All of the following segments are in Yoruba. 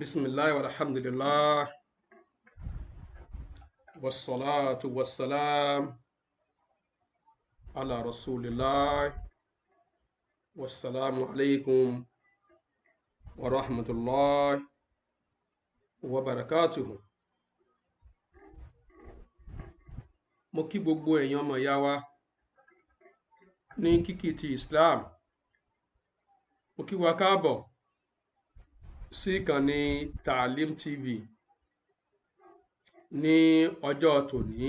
Bisimilahi walhamdulilah wasalaatu wasalaam ala rasulillah wasalaamu alaykum wa rahmatulah wa barakatuhu. Mo kí gbogbo ẹ̀yin ọmọ ìyá wa ní kíkí ti Islam. Mo kí wa káàbọ̀ sí ìkànnì Taalim TV ní ọjọ́ tòní.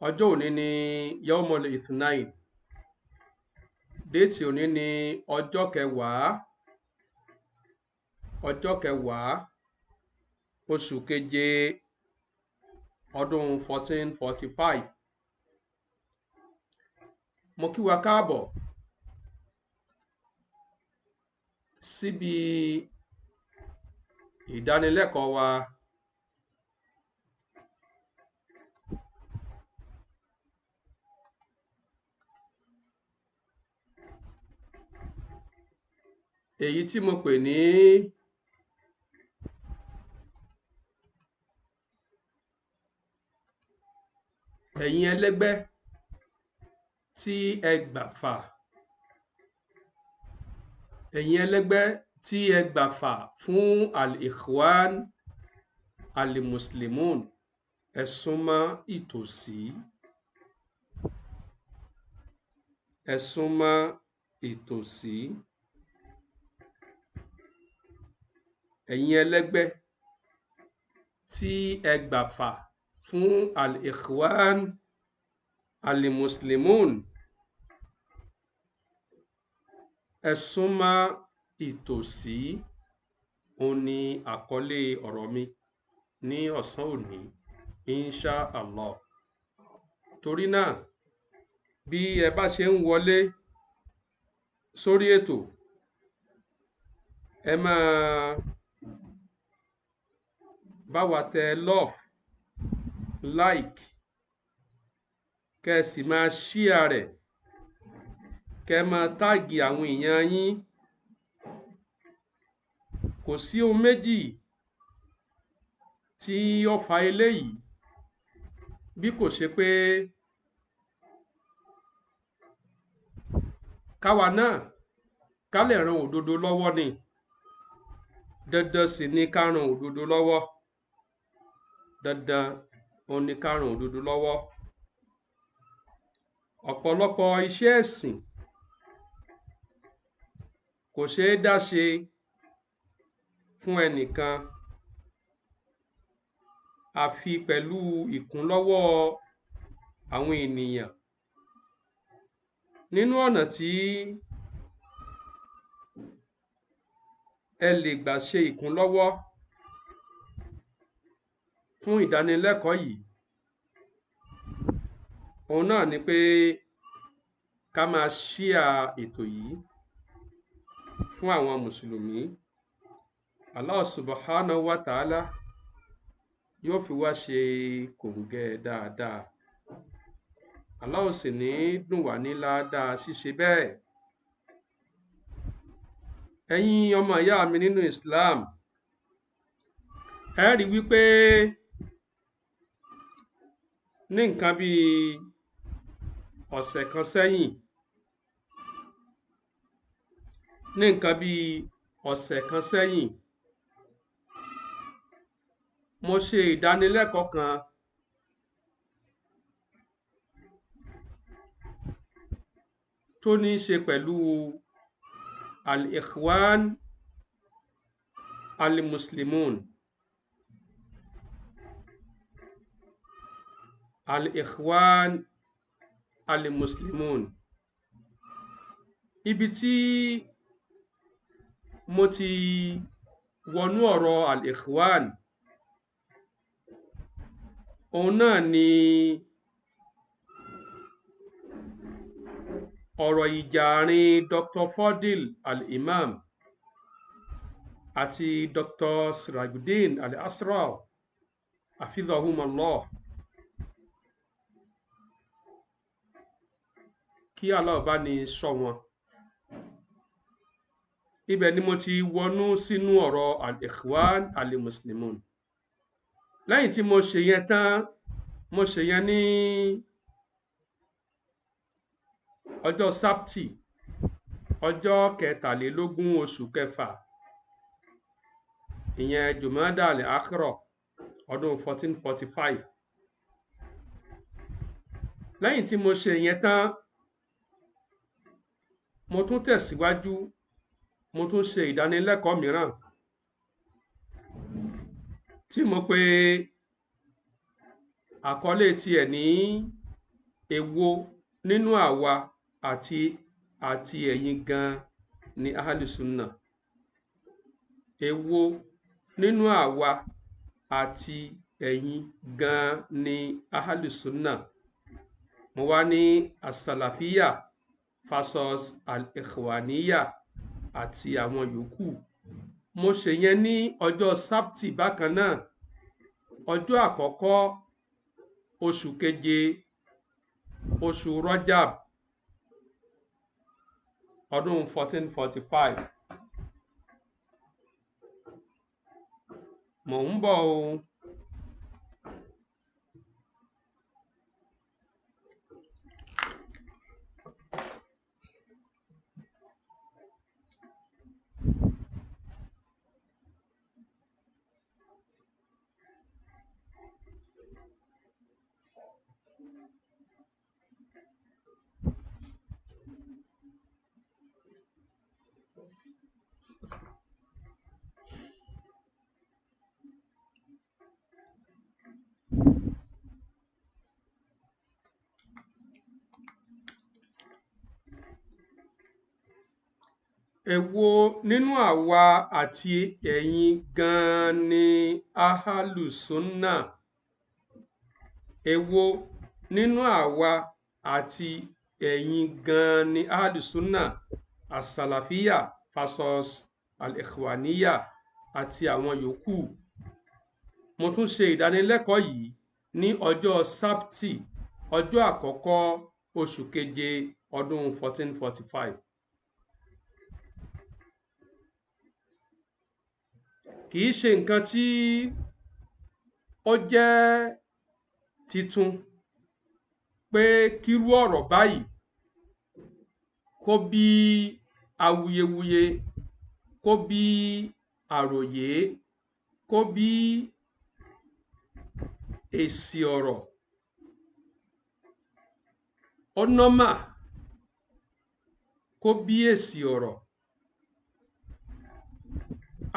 Ọjọ́ òní ni Yawmul Ithnain. Déètì òní ni ọjọ́ kẹwàá, ọjọ́ kẹwàá oṣù keje ọdún 1445. Mo kí wa káàbọ̀ síbi ìdánilẹ́kọ̀ọ́ wa èyí tí mo pè ní ẹ̀yin ẹlẹ́gbẹ́ tí ẹ gbàfà, ẹ̀yin ẹlẹ́gbẹ́ tí ẹ gbàfà fún Al-Ikhwan Al-Muslimun, ẹ súnmọ́ ìtòsí, ẹ súnmọ́ ìtòsí. Ẹ̀yin ẹlẹ́gbẹ́ tí ẹ gbàfà fún Al-Ikhwan Al-Muslimun, ẹ súnmọ́ ìtòsí. Òun ni àkọlé ọ̀rọ̀ mi ní ọ̀sán òní, insha Allah. Torí náà, bí ẹ bá ṣe ń wọlé sórí ètò, ẹ máa bá wa tẹ love, like, kẹ́ ẹ sì máa share rẹ̀, kẹ́ ẹ máa táàgì àwọn èèyàn yín. Kò sí ohun méjì tí ó fa eléyìí bí kò ṣe pé káwa náà ká lè ran òdodo lọ́wọ́ ni. Dandan sì ni ká ran òdodo lọ́wọ́. Dandan òun ni ká ran òdodo lọ́wọ́. Ọ̀pọ̀lọpọ̀ iṣẹ́ ẹ̀sìn kò ṣeé dá ṣe fún ẹnìkan àfi pẹ̀lú ìkúnlọ́wọ́ àwọn ènìyàn. Nínú ọ̀nà tí ẹ lè gbà ṣe ìkúnlọ́wọ́ fún ìdánilẹ́kọ̀ọ́ yìí, òun náà ni pé ká máa share ètò yìí fún àwọn mùsùlùmí. Allah subhanahu wa ta'ala yóò fi wá ṣe kòǹgẹ́ dáadáa. Allah ò sì ní dùn wá ní ládàá ṣíṣe bẹ́ẹ̀. Ẹ̀yin ọmọ ìyá mi nínú Islam, ẹ rí wípé ní nǹkan bí ọ̀sẹ̀ kan sẹ́yìn, ní nǹkan bí ọ̀sẹ̀ kan sẹ́yìn, mo ṣe ìdánilẹ́kọ̀ọ́ kan tó ní í ṣe pẹ̀lú Al-Ikhwan Al-Muslimun. Al-Ikhwan Al-Muslimun. Ibi tí mo ti wọnú ọ̀rọ̀ Al-Ikhwan, òun náà ni ọ̀rọ̀ ìjà àárín Dr. Fadil Al-Imam àti Dr. Sirajuddin Al-Asrar hafidhahumullah. Kí Allah bá ní ṣọ́ wọn. Ibẹ̀ ni mo ti wọnú sínú ọ̀rọ̀ Al-Ikhwan Al-Muslimun. Lẹ́yìn tí mo ṣe yẹn tán, mo ṣe yẹn ní ọjọ́ Sábtì, ọjọ́ 23 oṣù kẹfà, ìyẹn Jùmọ́dà Al-Akhirah ọdún 1445. Lẹ́yìn tí mo ṣe yẹn tán, mo tún tẹ̀síwájú, mo tún ṣe ìdánilẹ́kọ̀ọ́ mìíràn tí mo pe àkọlé tiẹ̀ ní èwo nínú àwa àti ẹ̀yin gan ni Ahlus-Sunnah. Èwo nínú àwa àti ẹ̀yin gan ni Ahlus-Sunnah. Mo wá ní As-Salafiyya versus Al-Ikhwaniyya àti àwọn yòókù. Mo ṣe yẹn ní ọjọ́ Sábtì bákan náà, ọjọ́ àkọ́kọ́ oṣù keje, oṣù Rajab ọdún 1445. Mò ń bọ̀ o. Èwo nínú àwa àti ẹ̀yin gan ni Ahlus-Sunnah? Èwo nínú àwa àti ẹ̀yin gan ni Ahlus-Sunnah? As-Salafiyya versus Al-Ikhwaniyya àti àwọn yòókù. Mo tún ṣe ìdánilẹ́kọ̀ọ́ yìí ní ọjọ́ Sábtì, ọjọ́ àkọ́kọ́ oṣù keje ọdún 1445. Kì í ṣe nǹkan tí ó jẹ́ titun pé kírú ọ̀rọ̀ báyìí kó bí awuyewuye, kó bí àròyé, kó bí èsì ọ̀rọ̀. Ó nọ́mà kó bí èsì ọ̀rọ̀.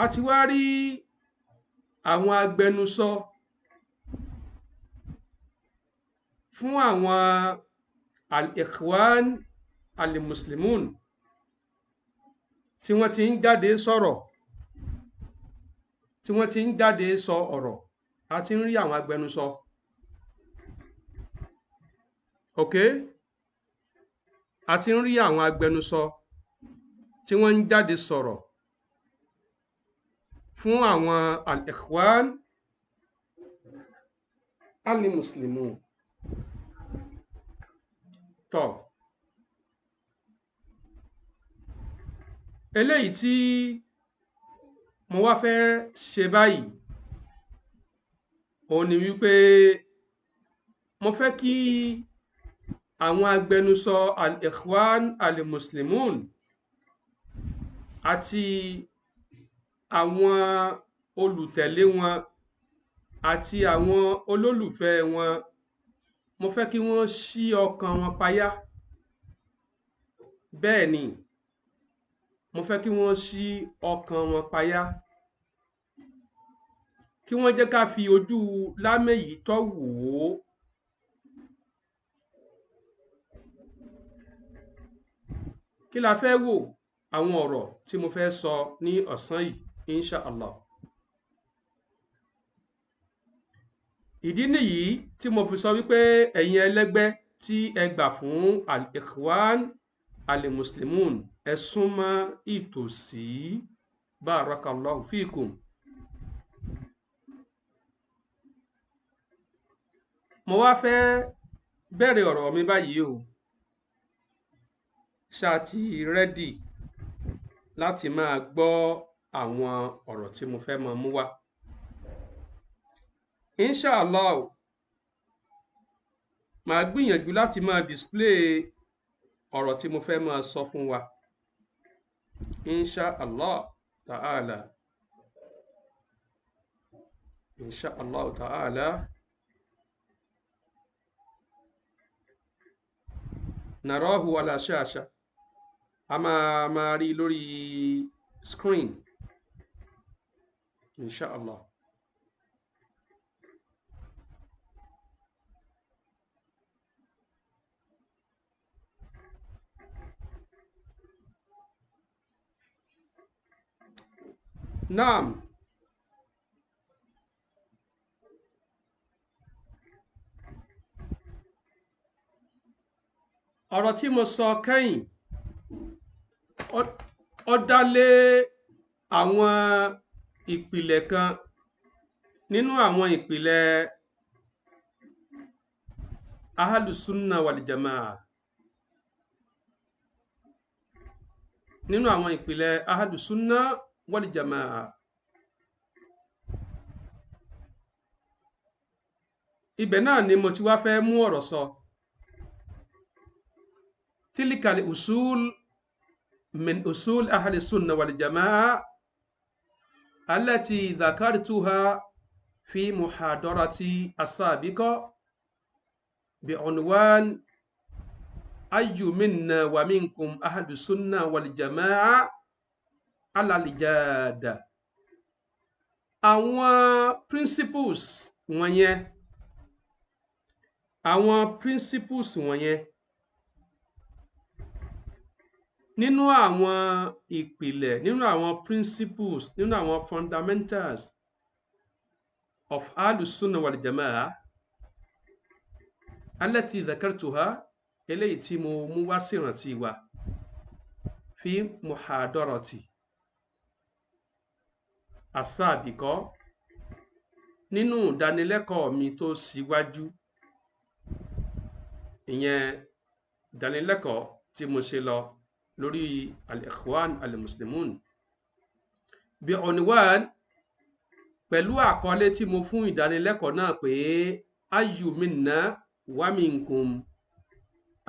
A ti wá rí àwọn agbẹnusọ fún àwọn Al-Ikhwan Al-Muslimun tí wọ́n ti ń jáde sọ̀rọ̀, tí wọ́n ti ń jáde sọ ọ̀rọ̀. A ti ń rí àwọn agbẹnusọ. Ok? A ti ń rí àwọn agbẹnusọ tí wọ́n ń jáde sọ̀rọ̀ fún àwọn Al-Ikhwan Al-Muslimun. Tọ́, eléyìí tí mo wá fẹ́ ṣe báyìí òun ni wípé mo fẹ́ kí àwọn agbẹnusọ Al-Ikhwan Al-Muslimun àti àwọn olùtẹ̀lé wọn àti àwọn olólùfẹ́ wọn, mo fẹ́ kí wọ́n ṣí ọkàn wọn payá. Bẹ́ẹ̀ ni, mo fẹ́ kí wọ́n ṣí ọkàn wọn payá, kí wọ́n jẹ́ ká fi ojú láméyìítọ́ wò ó. Kí la fẹ́ wò? Àwọn ọ̀rọ̀ tí mo fẹ́ sọ ní ọ̀sán yìí, insha Allah. Ìdí nìyí tí mo fi sọ wípé ẹ̀yin ẹlẹ́gbẹ́ tí ẹ gbà fún Al-Ikhwan Al-Muslimun, ẹ súnmọ́ ìtòsí. Barakallahu fikum. Mo wá fẹ́ bẹ̀rẹ̀ ọ̀rọ̀ mi báyìí o. Ṣá ti rẹ́dì? láti máa gbọ́ àwọn ọ̀rọ̀ tí mo fẹ́ máa mú wá. Inshallah, màá gbìyànjú láti máa display ọ̀rọ̀ tí mo fẹ́ máa sọ fún wa. Inshallah ta'ala. Inshallah ta'ala. Narahu ala shasha. A máa máa rí lórí screen. Inshallah. Naam. Ọ̀rọ̀ tí mo sọ kẹ́yìn ó dá lé àwọn ìpìlẹ̀ kan nínú àwọn ìpìlẹ̀ Ahlus-Sunnah wal Jama'ah. Nínú àwọn ìpìlẹ̀ Ahlus-Sunnah wal Jama'ah. Ibẹ̀ náà ni mo ti wá fẹ́ mú ọ̀rọ̀ sọ. Tilkal usul min usul ahli sunna wal jama'a allati dhakartuha fi muhadarati as-sabiqa bi'unwan ayyu minna wa minkum ahli sunna wal jama'a ala al-jada. Àwọn principles wọ̀nyẹn, àwọn principles wọ̀nyẹn nínú àwọn ìpìlẹ̀, nínú àwọn principles, nínú àwọn fundamentals of Ahlus-Sunnah wal Jama'ah allati dhakartuha, eléyìí tí mo mú wá sí ìrántí wa fi muhadarati as-sabiqa, nínú ìdánilẹ́kọ̀ọ́ mi tó síwájú, ìyẹn ìdánilẹ́kọ̀ọ́ tí mo ṣe lọ lórí al-Ikhwan al-Muslimun bí unwan, pẹ̀lú àkọlé tí mo fún ìdánilẹ́kọ̀ọ́ náà pé ayyu minna wa minkum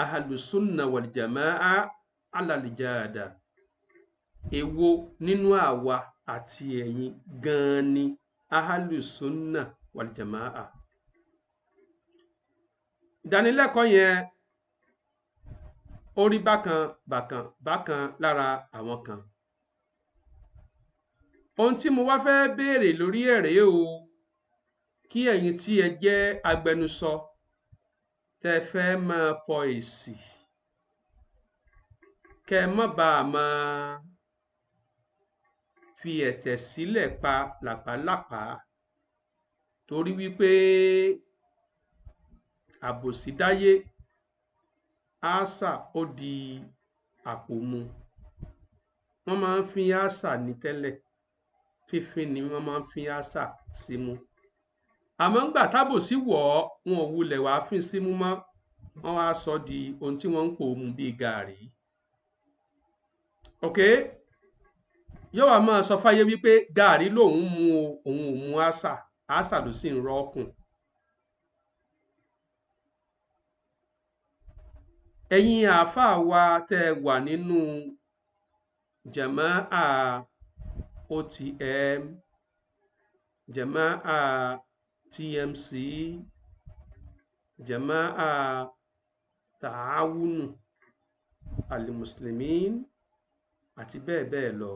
ahlus-sunnah wal jama'a ala al-jada. Èwo nínú àwa àti ẹ̀yin gan-an ni ahlus-sunnah wal jama'a? Ìdánilẹ́kọ̀ọ́ yẹn ó rí bákan bákan bákan lára àwọn kan. Ohun tí mo wá fẹ́ béèrè lórí ẹ̀ rèé o, kí ẹ̀yin tí ẹ jẹ́ agbẹnusọ tẹ́ fẹ́ máa fọ èsì, kẹ́ ẹ má baà máa fi ẹ̀tẹ̀ sílẹ̀ pa làpálàpá, torí wípé àbòsí dáyé, àṣà ó di àpò mu. Wọ́n máa ń fín àṣà ní tẹ́lẹ̀, fífín ni wọ́n máa ń fín àṣà símú. Àmọ́ ńgbà tábòsí wọ̀ ọ́, wọn ò wulẹ̀ wá fín símú mọ́, wọ́n wá sọ di ohun tí wọ́n ń pò mu bíi gààrí. Ok, yóò wá máa sọ fáyé wípé gààrí lòun mu o, òun ò mu àṣà, àṣà ló sì ń rọ́ọ̀kùn. Ẹ̀yin àáfàá wa tẹ́ ẹ wà nínú Jama'a OTM, Jama'a TMC, Jama'a Ta'awunu Al-Muslimin àti bẹ́ẹ̀ bẹ́ẹ̀ lọ.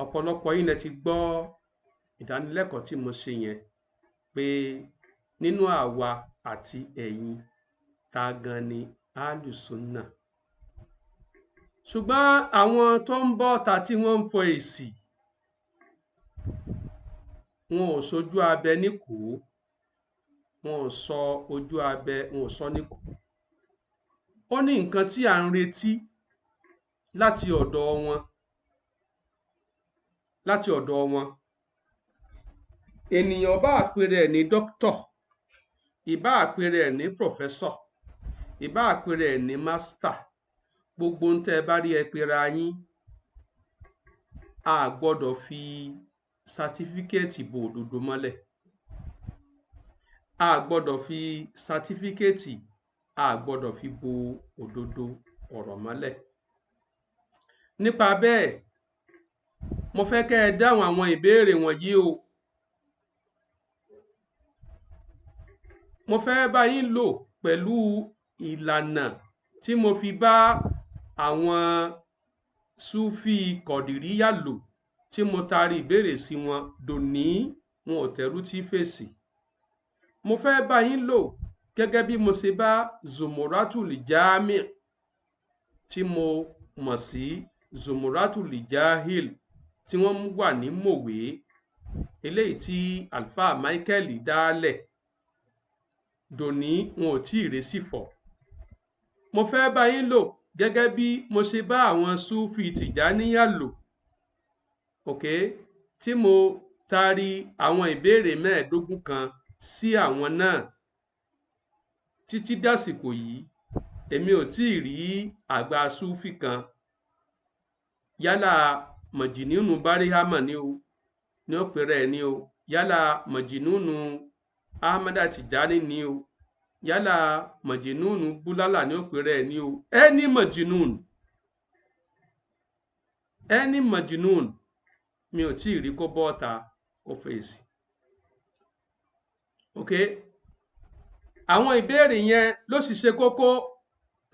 Ọ̀pọ̀lọpọ̀ yín lẹ ti gbọ́ ìdánilẹ́kọ̀ọ́ tí mo ṣe yẹn pé nínú àwa àti ẹ̀yin ta gan ni Ahlus-Sunnah. Ṣùgbọ́n àwọn tó ń bọ́ ta tí wọ́n ń fọ èsì, wọn ò sojú abẹ níkòó, wọn ò sọ ojú abẹ, wọn ò sọ níkòó. Ó ní nǹkan tí à ń retí láti ọ̀dọ̀ wọn, láti ọ̀dọ̀ wọn. Ènìyàn bá àpẹẹrẹ ẹ̀ ní dókítọ̀, ìbá àpẹẹrẹ ẹ̀ ní pòfẹ́sọ̀, ìbá àpẹẹrẹ ẹ̀ ní mástà, gbogbo ohun tẹ́ ẹ bá rí ẹ pera yín, A gbọ́dọ̀ fi sátífíkẹ́ẹ̀tì bo òdodo mọ́lẹ̀. A gbọ́dọ̀ fi sátífíkẹ́ẹ̀tì, a gbọ́dọ̀ fi bo òdodo ọ̀rọ̀ mọ́lẹ̀. Nípa bẹ́ẹ̀, mo fẹ́ kẹ́ ẹ dáhùn àwọn ìbéèrè wọ̀nyí o. Mo fẹ́ bá yín lò pẹ̀lú ìlànà tí mo fi bá àwọn Súfì Kọ̀dìríyà lò, tí mo taari ìbéèrè sí wọn dòní, wọn ò tẹ̀rù tí fèsì. Mo fẹ́ bá yín lò gẹ́gẹ́ bí mo ṣe bá Zumuratul Jami tí mo mọ̀ sí Zumuratul Jahil tí wọ́n wà ní Mòwe, eléyìí tí Alfa Michael dálẹ̀ dòní, wọn ò tí ì résì fọ̀. Mo fẹ́ bá yín lò gẹ́gẹ́ bí mo ṣe bá àwọn Súfì Tìjàníyà lò, ok, tí mo taari àwọn ìbéèrè 25 kan sí àwọn náà. Títí dàsìkò yìí, èmi ò tí ì rí àgbà Súfì kan, yálà Mọ̀jìnínú Báríhámà ni o, ní ó pèrè ẹ̀ ní o, yálà Mọ̀jìnínú Ahmada Tijani ni o, yálà Mọ̀jìnínú Búlálà ní ó pèrè ẹ̀ ní o, ẹni Mọ̀jìnún, ẹni Mọ̀jìnún, mi ò tí ì rí kó bọ́ta kó fèsì. Ok, àwọn ìbéèrè yẹn ló sì ṣe kókó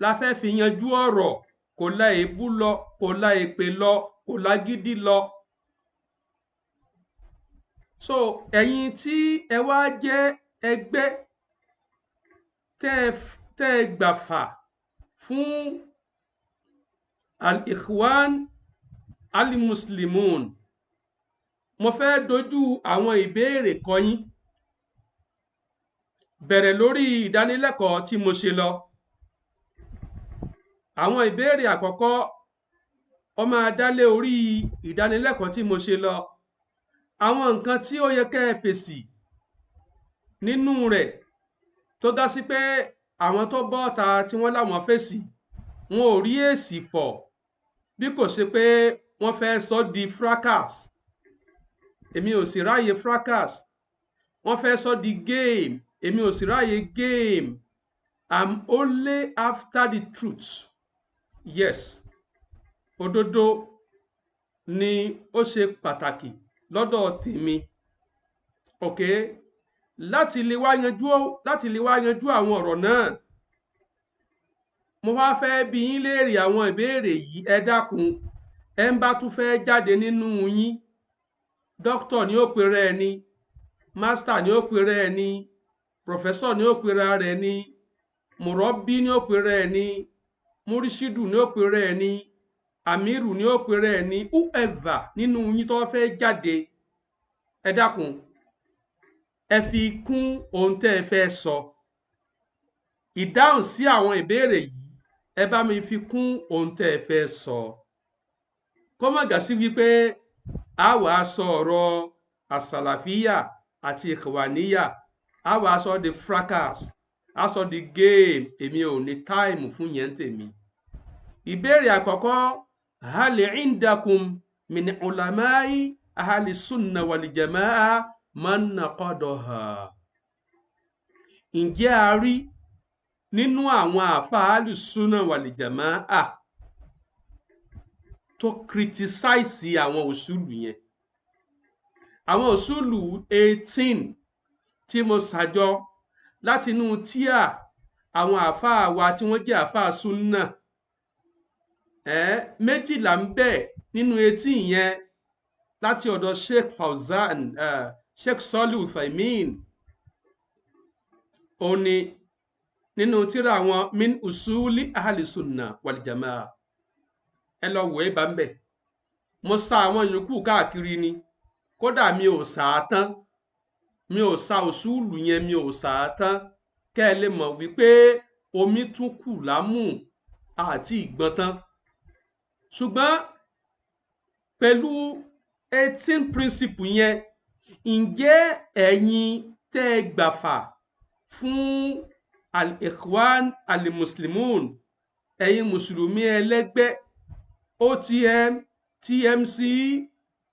la fẹ́ fi yanjú ọ̀rọ̀. Kò la èébú lọ, kò la èpè lọ, kò lágídí lọ. So ẹ̀yin tí ẹ wá jẹ́ ẹgbẹ́ tẹ́ ẹ gbàfà fún Al-Ikhwan Al-Muslimun, mo fẹ́ dojú àwọn ìbéèrè kọ yín. Bẹ̀rẹ̀ lórí ìdánilẹ́kọ̀ọ́ tí mo ṣe lọ. Àwọn ìbéèrè àkọ́kọ́ ó máa dálé orí ìdánilẹ́kọ̀ọ́ tí mo ṣe lọ. Àwọn nǹkan tí ó yẹ kẹ́ ẹ fèsì nínú rẹ̀ tó dá sí pé àwọn tó bọ́ ọ̀ta tí wọ́n láwọn fèsì, wọn ò rí èsì fọ̀ bí kò ṣe pé wọ́n fẹ́ sọ di fracas. Èmi ò sì ráyè fracas. Wọ́n fẹ́ sọ di game. Èmi ò sì ráyè game. I'm only after the truth. Yes, òdodo ni ó ṣe pàtàkì lọ́dọ̀ tèmi. Ok, láti lè wá yanjú àwọn ọ̀rọ̀ náà, mo wá fẹ́ bi yín léèrè àwọn ìbéèrè yìí. Ẹ dákun, ẹ ń bá tún fẹ́ jáde nínú yín, dókítà ni ó pera ẹ ní, mástà ni ó pera ẹ ní, pòfẹ́sọ̀ ni ó pera rẹ̀ ní, mùrọ́bí ni ó pera ẹ ní, múrísídù ni ó pera ẹ ní, àmírù ni ó pera ẹ ní, whoever nínú yín tó fẹ́ jáde, ẹ dákun, ẹ fi kún ohun tẹ́ ẹ fẹ́ sọ. Ìdáhùn sí àwọn ìbéèrè yìí, ẹ bá mi fi kún ohun tẹ́ ẹ fẹ́ sọ. Kó má gà sí wípé a wàá sọ ọ̀rọ̀ àsàlàfíà àti ìkàwáníyà, a wàá sọ the fracas, a sọ the game. Èmi ò ní táìmù fún yẹn tèmi. Ìbéèrè àkọ́kọ́, hal indakum min ulamai ahli sunna wal jamaa man naqadaha? Ǹjẹ́ a rí nínú àwọn àáfàá ahli sunna wal jamaa tó kìrìtísáìsì àwọn òṣùlù yẹn? Àwọn òṣùlù 18 tí mo ṣàjọ látinú tíà àwọn àáfàá wa tí wọ́n jẹ́ àáfàá súnà, 12 ń bẹ nínú 18 yẹn láti ọ̀dọ̀ Sheikh Fawzan, Sheikh Salih Uthaymin, ó ní nínú tírà àwọn min usuli ahli sunna wal jamaa. Ẹ lọ wò é bá ń bẹ. Mo sa àwọn yòókù káàkiri ni, kódà mi ò sà á tán, mi ò sa òṣùlù yẹn, mi ò sà á tán, kẹ́ ẹ lè mọ̀ wípé omi tún kù lámù àti ìgbọ́n tán. Ṣùgbọ́n pẹ̀lú 18 principle yẹn, ǹjẹ́ ẹ̀yin tẹ́ ẹ gbàfà fún Al-Ikhwan Al-Muslimun, ẹ̀yin mùsùlùmí ẹlẹ́gbẹ́ OTM, TMC,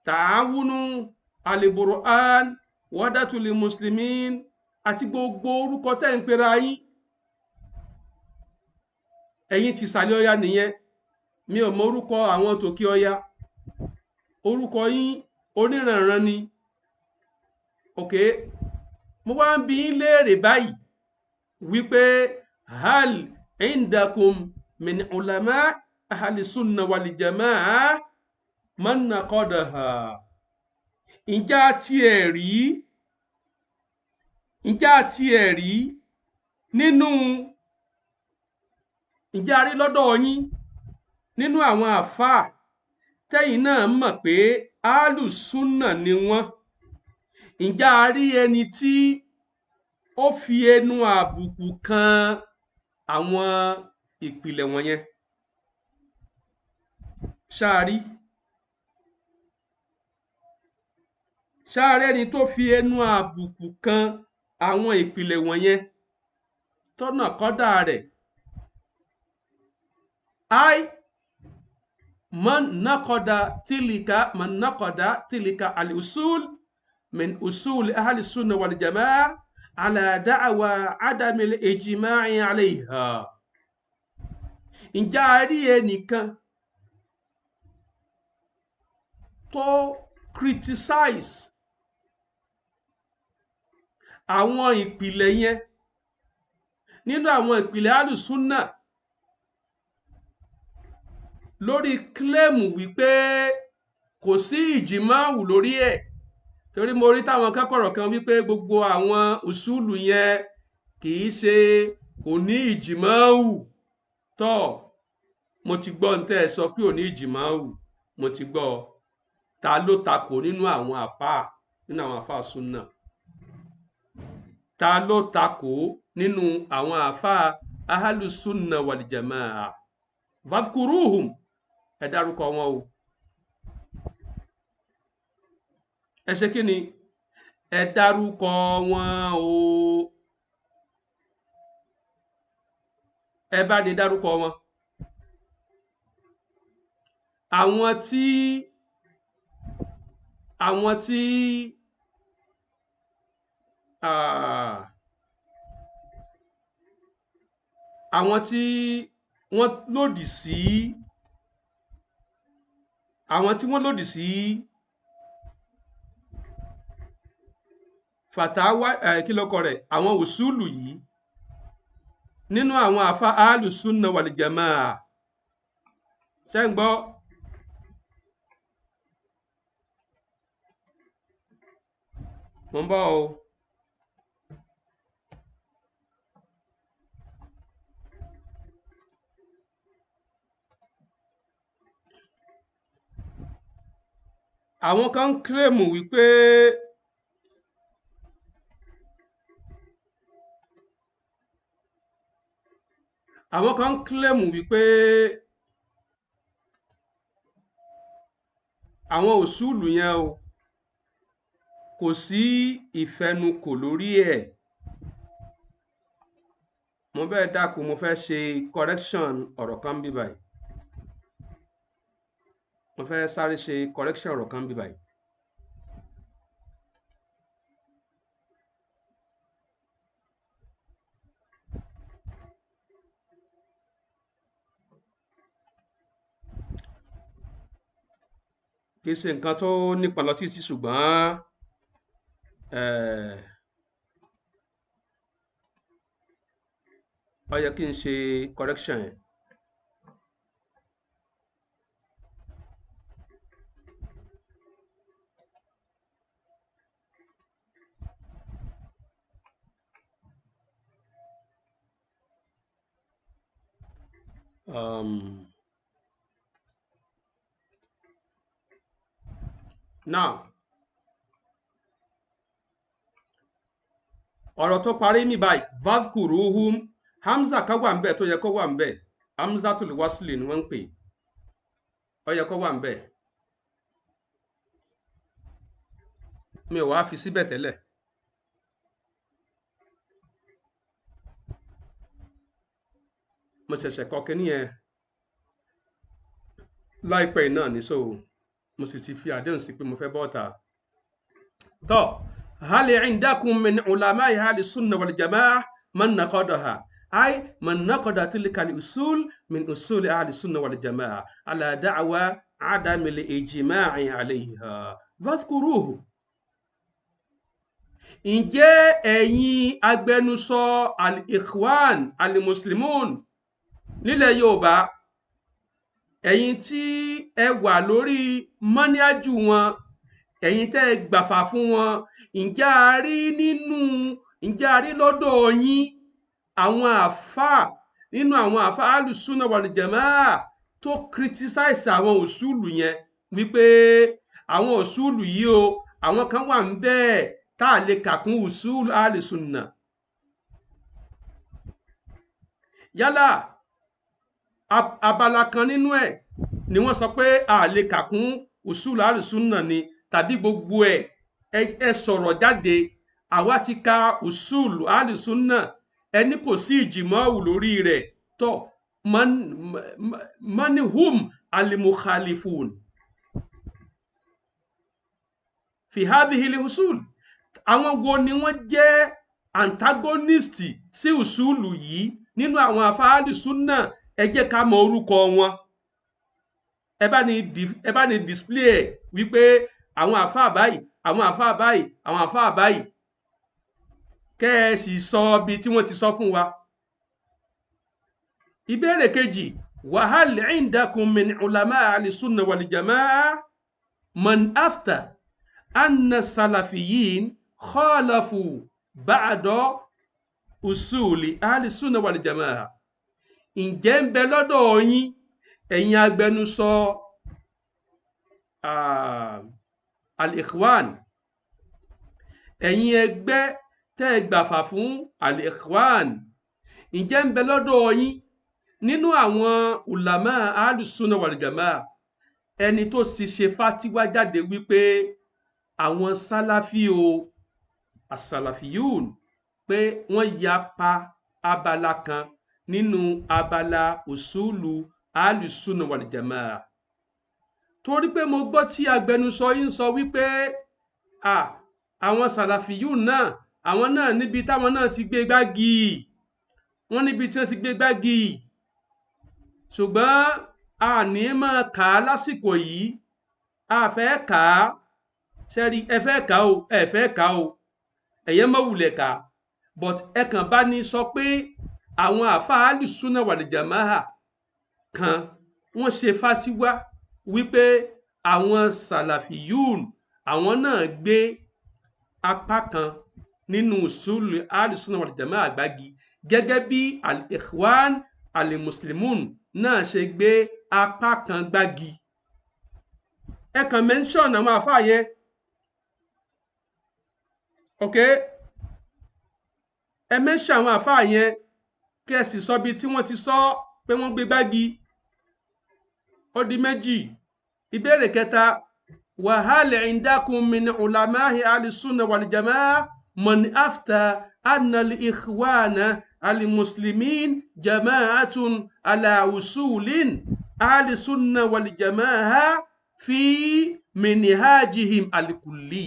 Tààwùnú Al-Qur'an, Wahdatul Muslimin àti gbogbo orúkọ tẹ́ ń pera yín. Ẹ̀yin ti ìsàlẹ̀ ọya nìyẹn, mi ò mọ orúkọ àwọn tòkè ọya. Orúkọ yín oníranran ni. Ok, mo wá ń bi yín léèrè báyìí wípé hal indakum min ulama ahli sunna wal jamaa man naqadaha. Ǹjẹ́ a tiẹ̀ rí, ǹjẹ́ a tiẹ̀ rí nínú, ǹjẹ́ a rí lọ́dọ̀ yín nínú àwọn àfáà tẹ́yìn náà mọ̀ pé alùsùnà ni wọ́n? Ǹjẹ́ a rí ẹni tí ó fi ẹnu àbùkù kan àwọn ìpìlẹ̀ wọ̀nyẹn? Ṣáà rí? Ṣáà rẹ́ni tó fi ẹnu àbùkù kan àwọn ìpìlẹ̀ wọ̀nyẹn tọ́nà kọ́dà rẹ̀? Ai man naqada tilika, man naqada tilika al-usul min usul ahli sunna wal jamaa ala da'wa adami al-ijma'i alayha. Ǹjẹ́ a rí ẹnìkan tó criticize àwọn ìpìlẹ̀ yẹn nínú àwọn ìpìlẹ̀ alùsùnà lórí kílẹ̀mù wípé kò sí ìjìmáwù lórí ẹ̀? Torí mo rí táwọn kẹ́kọ̀rọ̀ kan wípé gbogbo àwọn ùsùlù yẹn kì í ṣe, kò ní ìjìmáwù. Tọ́, mo ti gbọ́ ní tẹ́ ẹ sọ pé ò ní ìjìmáwù, mo ti gbọ́. Ta ló takò nínú àwọn àfáà, nínú àwọn àfáà súnà? Ta ló takò nínú àwọn àfáà ahálùsúnà wàlìjàmáà? Fadhkuruhum, ẹ dárúkọ wọn o. Ẹ ṣe kí ni? Ẹ dárúkọ wọn o. Ẹ bá ní dárúkọ wọn. Àwọn tí àwọn tí àwọn tí wọ́n lòdì sí, àwọn tí wọ́n lòdì sí fàtàwà, kí ló kọ rẹ̀, àwọn òṣùlù yìí nínú àwọn àfa alùsùnà wàlìjàmáà. Ṣé ń gbọ́? Mo ń bọ̀ o. Àwọn kan ń kílèmù wípé àwọn kan ń kílèmù wípé àwọn òṣùlù yẹn o, kò sí ìfẹnukò lórí ẹ̀. Mo fẹ́ dákun, mo fẹ́ ṣe correction ọ̀rọ̀ kan bí báyìí. Mo fẹ́ sáré ṣe correction ọ̀rọ̀ kan bí báyìí. Kì í ṣe nǹkan tó nípa lọ títí, ṣùgbọ́n ó yẹ kí n ṣe correction yẹn. Now, ọ̀rọ̀ tó parí ní báyìí, vadhkuruhum, hamza kan wà ńbẹ̀ tó yẹ kó wà ńbẹ̀, hamzatul wasli ni wọ́n ń pè, ó yẹ kó wà ńbẹ̀, mi ò wá fi síbẹ̀ tẹ́lẹ̀. Mo ṣẹ̀ṣẹ̀ kọ kíní yẹn láìpẹ́ náà ní so. Mo sì ti fi àdéhùn sí pé mo fẹ́ bọ́ta. Tọ́ hal indakum min ulama'i ahli sunna wal jama'a man naqadaha ay man naqada tilka al-usul min usuli ahli sunna wal jama'a ala da'wa adami al-ijma'i alayha fadhkuruhu. Ǹjẹ́ ẹ̀yin agbẹnusọ al-ikhwan al-muslimun nílẹ̀ Yorùbá, ẹ̀yin tí ẹ wà lórí mọ́níájú wọn, ẹ̀yin tẹ́ ẹ gbàfà fún wọn, ǹjẹ́ a rí nínú, ǹjẹ́ a rí lọ́dọ̀ yín àwọn àáfàá nínú àwọn àáfàá alùsùnà wal-jamaa tó criticize àwọn òṣùlù yẹn wípé àwọn òṣùlù yìí o, àwọn kan wà ń bẹ́ẹ̀ tá a lè kà kún òṣùlù alùsùnà? Yálà abala kan nínú ẹ̀ ni wọ́n sọ pé a lè kà kún òṣùlù alùsùnà ni, tàbí gbogbo ẹ̀. Ẹ sọ̀rọ̀ jáde. Àwa ti ka òṣùlù alùsùnà, ẹni kò sí ìjìmọ̀wù lórí rẹ̀. Tọ́ manihum alimukhalifun fi hadhihi al-usul, àwọn wo ni wọ́n jẹ́ antagonist sí usulu yìí nínú àwọn afáàlì súnà? Ẹ jẹ́ ká mọ orúkọ wọn. Ẹ bá ní display ẹ wípé àwọn àfáà báyìí, àwọn àfáà báyìí, àwọn àfáà báyìí, kẹ́ ẹ sì sọ ibi tí wọ́n ti sọ fún wa. Ìbéèrè kejì, wa hal indakum min ulama al-sunna wal jamaa man afta anna salafiyin khalafu ba'da usuli al-sunna wal jamaa. Ǹjẹ́ ń bẹ lọ́dọ̀ yín, ẹ̀yin agbẹnusọ al-ikhwan, ẹ̀yin ẹgbẹ́ tẹ́ ẹ gbàfà fún al-ikhwan, ǹjẹ́ ń bẹ lọ́dọ̀ yín nínú àwọn ulama al-sunna wal jamaa ẹni tó ti ṣe fátíwá jáde wípé àwọn sálàfí o, as-salafiyun, pé wọ́n yapa abala kan nínú abala usulu al-sunna wal jamaa? Torí pé mo gbọ́ tí agbẹnusọ yín sọ wípé àwọn sàlàfíyùn náà, àwọn náà níbi táwọn náà ti gbé gbági, wọ́n níbi tí wọ́n ti gbé gbági, ṣùgbọ́n a ní máa kà á lásìkò yìí, a fẹ́ kà á. Ṣẹ́rí, ẹ fẹ́ kà o, ẹ fẹ́ kà o, ẹ̀yẹ́ mọ̀ wulẹ̀ kà, but ẹ kàn bá ní sọ pé àwọn àfáà alùsùnà wàlìjàmáà kan wọ́n ṣe fásiwá wípé àwọn sàlàfíyùn àwọn náà gbé apá kan nínú usulu alùsùnà wàlìjàmáà àgbági, gẹ́gẹ́ bí al-ikhwan al-muslimun náà ṣe gbé apá kan gbági. Ẹ kàn mention àwọn àfáà yẹn, ok, ẹ mention àwọn àfáà yẹn kí ẹ sì sọ bí tí wọ́n ti sọ pé wọ́n gbé gbági. Ó di méjì. Ìbéèrè kẹta, wa hal indakum min ulamahi al-sunna wal jamaa man afta anna al-ikhwana al-muslimin jama'atun ala usulin al-sunna wal jamaa fi minhajihim al-kulli.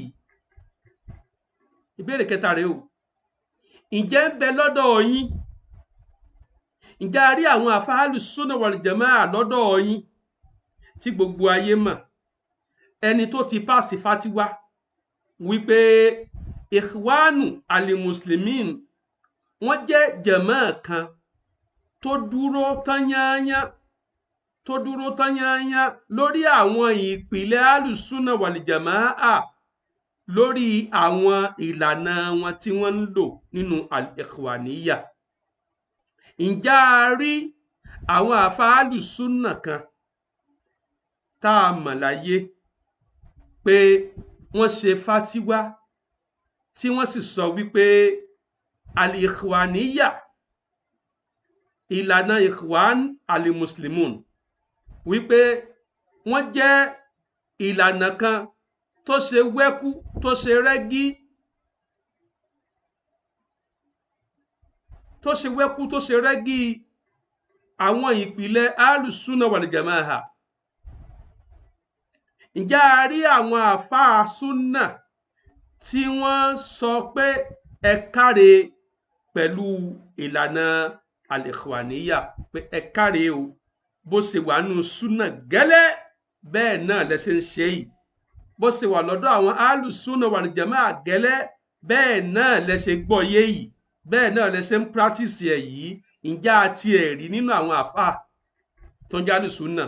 Ìbéèrè kẹta rèé o, ǹjẹ́ ń bẹ lọ́dọ̀ yín, ǹjẹ́ a rí àwọn àfáàlù sunna wal jamaa lọ́dọ̀ yín tí gbogbo ayé mọ̀, ẹni tó ti pàṣẹ fatiwa wípé ikhwanu alimuslimin wọ́n jẹ́ jàmáà kan tó dúró tányányá, tó dúró tányányá lórí àwọn ìpìlẹ̀ alùsùnà wàlìjàmáà, lórí àwọn ìlànà wọn tí wọ́n ń lò nínú al-ikhwaniyya? Ǹjẹ́ a rí àwọn àfáà alùsùnà kan tá a mọ̀ láyé pé wọ́n ṣe fátíwá tí wọ́n sì sọ wípé al-ikhwaniyya, ìlànà ikhwan al-muslimun, wípé wọ́n jẹ́ ìlànà kan tó ṣe wẹ́kú, tó ṣe rẹ́gí, tó ṣe wẹ́kú, tó ṣe rẹ́gí àwọn ìpìlẹ̀ alùsùnà wàlìjàmáà? Ǹjẹ́ a rí àwọn àáfàá súnà tí wọ́n sọ pé ẹ káre pẹ̀lú ìlànà al-ikhwaniyya, pé ẹ káre o, bó ṣe wà nù súnà gẹ́lẹ́ bẹ́ẹ̀ náà lẹ ṣe ń ṣe yìí, bó ṣe wà lọ́dọ̀ àwọn alùsúnà wal-jamaa gẹ́lẹ́ bẹ́ẹ̀ náà lẹ ṣe gbọ́ yé yìí, bẹ́ẹ̀ náà lẹ ṣe ń practice ẹ̀ yìí? Ǹjẹ́ a tiẹ̀ rí nínú àwọn àáfàá tó ń jẹ́ alùsúnà?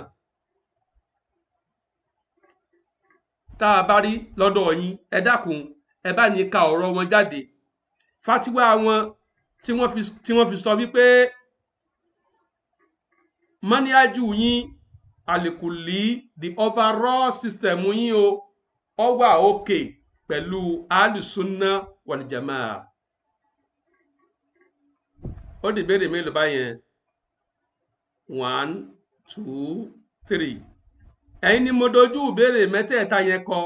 Tá a bá rí lọ́dọ̀ yín, ẹ dákun, ẹ bá ní ka ọ̀rọ̀ wọn jáde, fatiwa wọn tí wọ́n fi sọ wípé mọ́níájú yín alikuli, the overall system yín o, ó wà òkè pẹ̀lú alùsúnà wal-jamaa. Ó di ìbéèrè mélòó báyẹn? 1, 2, 3. Ẹ̀yin ni mo dojú ìbéèrè mẹ́tẹ̀ẹ̀ta yẹn kọ.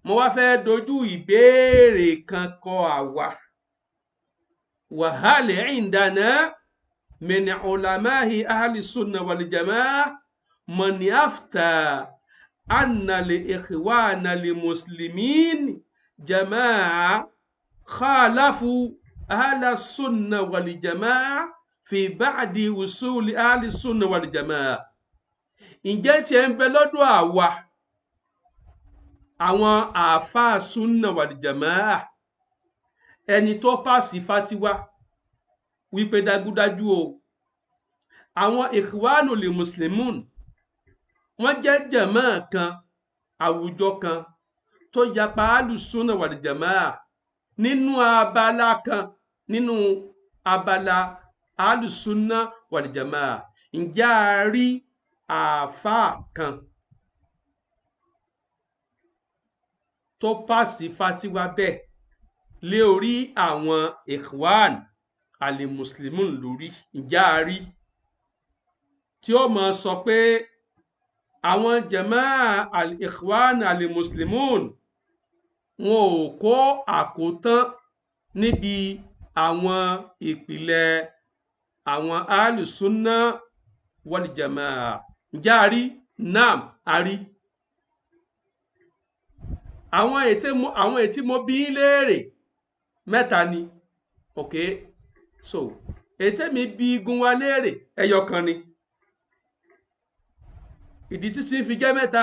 Mo wá fẹ́ dojú ìbéèrè kan kọ àwa. Wa hal indana min ulamahi ahli sunna wal jamaa man afta anna li ikhwana li muslimin jamaa khalafu ahla sunna wal jamaa fi ba'di usuli ahli sunna wal jamaa. Ǹjẹ́ tí ẹ ń bẹ lọ́dọ̀ àwa àwọn àáfàá sunna wal jamaa ẹni tó pàṣẹ fatiwa wípé dájúdájú o, àwọn ikhwanu li muslimun wọ́n jẹ́ jàmáà kan, àwùjọ kan tó yapa alùsùnà wal jamaa nínú abala kan, nínú abala alùsùnà wal jamaa. Ǹjẹ́ a rí àáfàá kan tó pàṣẹ fatiwa bẹ́ẹ̀ lé orí àwọn ikhwan alimuslimun lórí? Ǹjẹ́ a rí tí ó máa sọ pé àwọn jamaa al-ikhwan alimuslimun wọn ò kó àkótán níbi àwọn ìpìlẹ̀ àwọn alùsùnà wal jamaa? Ǹjẹ́ a rí? Naam, a rí. Àwọn ètí mo bí léèrè mẹ́ta ni. Ok, so ètè mi bí igun wa léèrè ẹyọ kan ni. Ìdí títí fi jẹ́ mẹ́ta,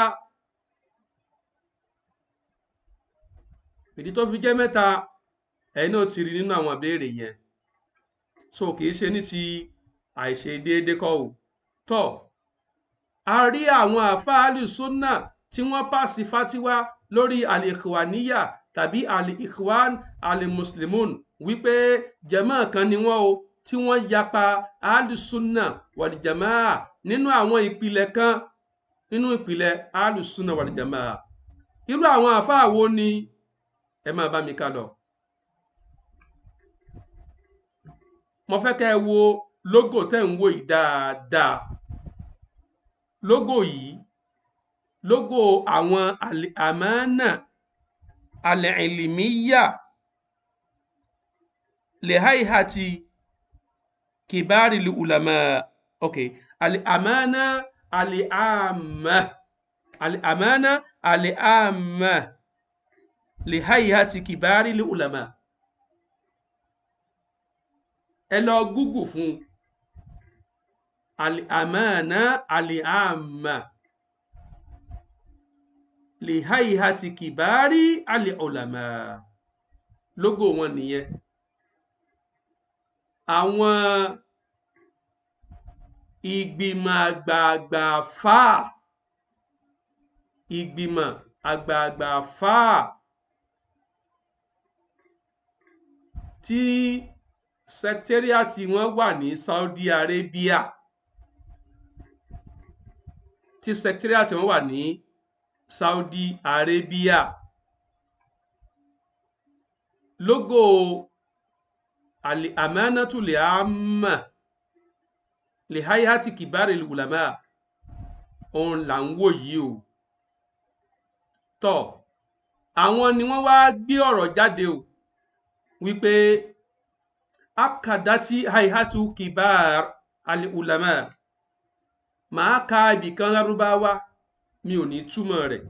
ìdí tó fi jẹ́ mẹ́ta ẹ̀yin náà ti rí nínú àwọn ìbéèrè yẹn. So kì í ṣe ní ti àìṣe déédéé kọ́ o. Tọ́ a rí àwọn àáfàá alùsùnà tí wọ́n pàṣẹ fatiwa lórí al-ikhwaniyya tàbí al-ikhwan al-muslimun wípé jàmáà kan ni wọ́n o, tí wọ́n yapa alùsùnà wal-jamaa nínú àwọn ìpìlẹ̀ kan, nínú ìpìlẹ̀ alùsùnà wal-jamaa. Irú àwọn àáfàá wo ni? Ẹ máa bá mi ká lọ. Mo fẹ́ kẹ́ ẹ wo lógò tẹ́ ń wò yìí dáadáa. Lógò yìí, lógò àwọn al-amana al-ilmiyya lihayhati kibari ulama. Ok, al-amana al-amma, al-amana al-amma lihayhati kibari ulama. Ẹ lọ gúgù fún al-amana al-amma lihayhati kibari al-ulama. Lógò wọn nìyẹn. Àwọn ìgbìmọ̀ àgbààgbà fáà, ìgbìmọ̀ àgbààgbà fáà tí sẹkítẹ́rìàtì wọn wà ní Saudi Arabia, tí sẹkítẹ́rìàtì wọn wà ní Saudi Arabia. Lógò al-amanatu li-amma lihayhati kibari ulama òun là ń wò yìí o. Tọ́ àwọn ni wọ́n wá gbé ọ̀rọ̀ jáde o wípé akadati hayhatu kibar al-ulama. Màá ka ibìkan lárúbáwá, mi ò ní túmọ̀ rẹ̀.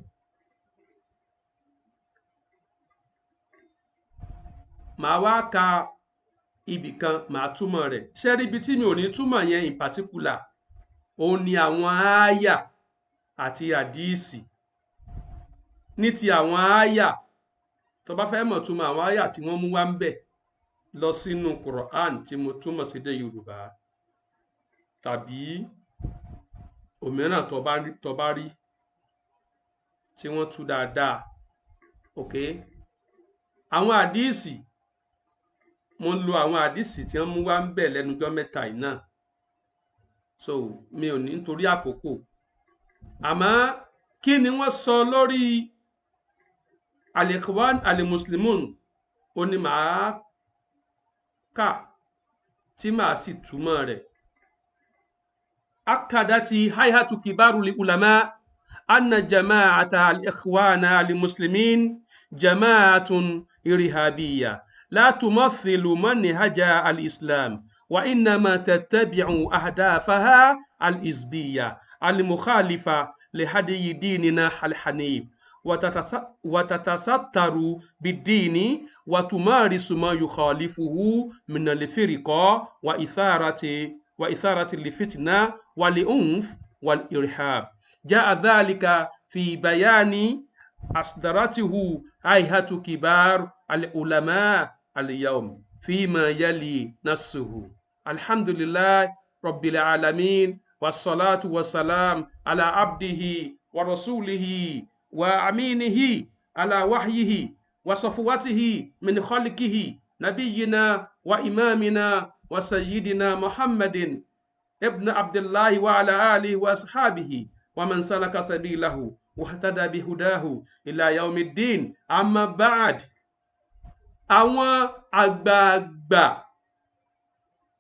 Màá wá ka ibì kan, màá túmọ̀ rẹ̀. Ṣé rí ibi tí mi ò ní túmọ̀ yẹn in particular, òun ni àwọn ááyà àti àdíìsì. Ní ti àwọn ááyà, tó bá fẹ́ mọ̀ túmọ̀ àwọn ááyà tí wọ́n mú wá ń bẹ̀, lọ sínú Quran tí mo túmọ̀ sí dé Yorùbá tàbí òmíràn tó bá rí tí wọ́n tú dáadáa. Ok, àwọn àdíìsì, mo ń lo àwọn àdíìsì tí wọ́n mú wá ń bẹ̀ lẹ́nujọ́ mẹ́ta yìí náà, so mi ò ní nítorí àkókò. Àmọ́ kí ni wọ́n sọ lórí al-Ikhwan al-Muslimun, ó ní màá kà tí màá sì túmọ̀ rẹ̀. Akadati hayhatu kibaru li ulama anna jama'ata al-ikhwana al-muslimin jama'atun irhabiyya la tumathilu manhaja al-islam wa innama tattabi'u ahdafaha al-hizbiyya al-mukhalifa lihadiyi dinina al-hanif وتتستر بالدين وتمارس ما يخالفه من الفرقة وإثارة الفتنة والعنف والإرهاب. جاء ذلك في بيان أصدرته هيئة كبار العلماء اليوم فيما يلي نصه. الحمد لله رب العالمين، والصلاة والسلام على عبده ورسوله وأمينه على وحيه وصفوته من خلقه نبينا وإمامنا وسيدنا محمد ابن عبد الله وعلى آله وأصحابه ومن سلك سبيله واهتدى بهداه إلى يوم الدين. أما بعد، àwọn àgbààgbà,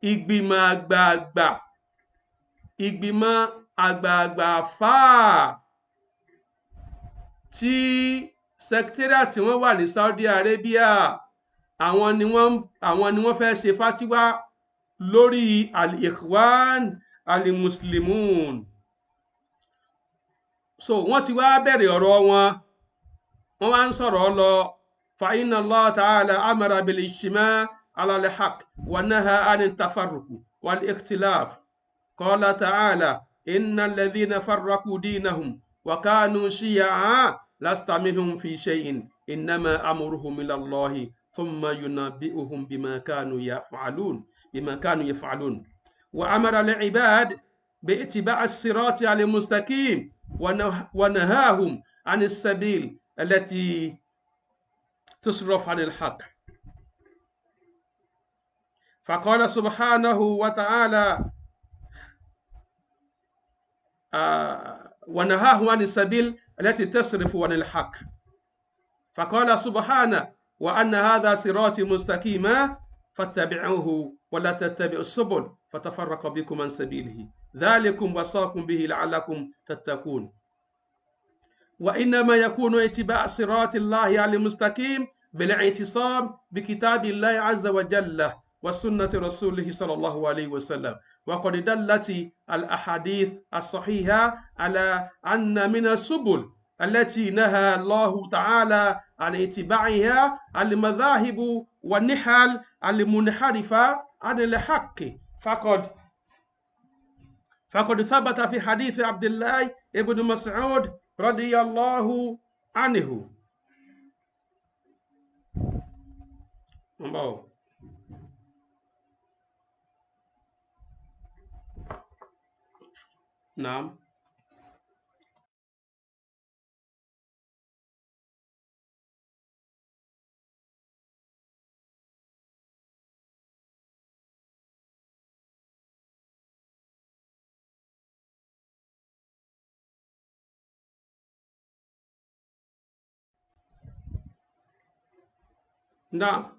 ìgbìmọ̀ àgbààgbà, ìgbìmọ̀ àgbààgbà fáà tí secretariat tí wọ́n wà ní Saudi Arabia, àwọn ni wọ́n fẹ́ ṣe fatiwa lórí al-Ikhwan al-Muslimun. So wọ́n ti wá bẹ̀rẹ̀ ọ̀rọ̀ wọn, wọ́n wá ń sọ̀rọ̀ lọ. Fa inna Allah ta'ala amara bil ijtima' ala al-haqq wa naha 'anit tafarruq wal ikhtilaf. Qala ta'ala innal ladhina farraqu dinahum wa kanu shiya'a lasta minhum fi shay'in innama amruhum ila Allahi thumma yunabbi'uhum bima kanu yaf'alun. Wa amara al-'ibad bi'ittiba'i as-sirati al-mustaqim wa nahahum 'ani as-sabil allati tusrif 'ani al-haqq. Faqala subhanahu wa ta'ala ونهاه عن السبيل التي تصرف عن الحق. فقال سبحانه وأن هذا صراطي مستقيما فاتبعوه ولا تتبعوا السبل فتفرق بكم عن سبيله ذلكم وصاكم به لعلكم تتقون. وإنما يكون اتباع صراط الله المستقيم بالاعتصام بكتاب الله عز وجل وسنة رسوله صلى الله عليه وسلم. وقد دلت الأحاديث الصحيحة على أن من السبل التي نهى الله تعالى عن اتباعها المذاهب والنحل المنحرفة عن الحق. فقد ثبت في حديث عبد الله ابن مسعود رضي الله عنه. نعم. نعم.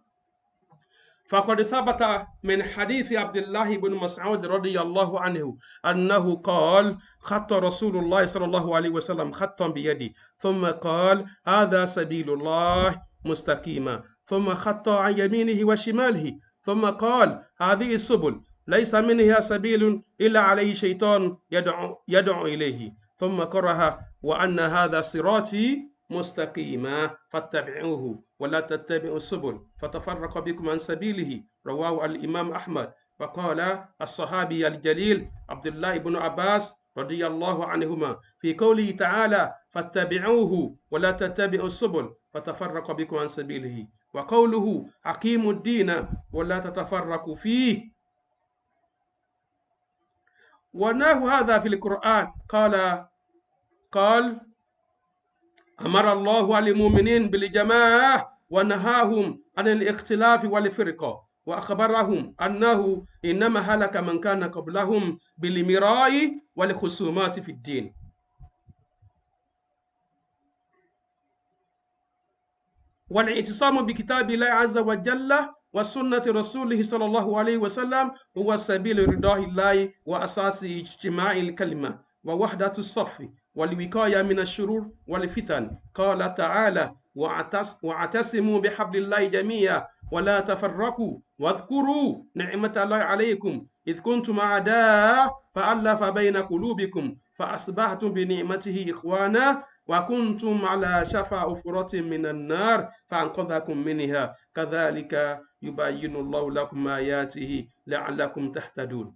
فقد ثبت من حديث عبد الله بن مسعود رضي الله عنه أنه قال خط رسول الله صلى الله عليه وسلم خطا بيده ثم قال هذا سبيل الله مستقيما، ثم خط عن يمينه وشماله ثم قال هذه السبل ليس منها سبيل إلا عليه شيطان يدعو إليه، ثم كره وأن هذا صراطي مستقيما فاتبعوه ولا تتبعوا السبل فتفرق بكم عن سبيله. رواه الإمام أحمد. وقال الصحابي الجليل عبد الله بن عباس رضي الله عنهما في قوله تعالى فاتبعوه ولا تتبعوا السبل فتفرق بكم عن سبيله، وقوله أقيموا الدين ولا تتفرقوا فيه. وناه هذا في القرآن. قال أمر الله المؤمنين بالجماعة ونهاهم عن الاختلاف والفرقة، وأخبرهم أنه إنما هلك من كان قبلهم بالمراء والخصومات في الدين. والاعتصام بكتاب الله عز وجل وسنة رسوله صلى الله عليه وسلم هو سبيل رضاه الله وأساس اجتماع الكلمة ووحدة الصف والوقاية من الشرور والفتن. قال تعالى واعتصموا بحبل الله جميعا ولا تفرقوا واذكروا نعمة الله عليكم إذ كنتم أعداء فألف بين قلوبكم فأصبحتم بنعمته إخوانا وكنتم على شفا حفرة من النار فأنقذكم منها كذلك يبين الله لكم آياته لعلكم تهتدون.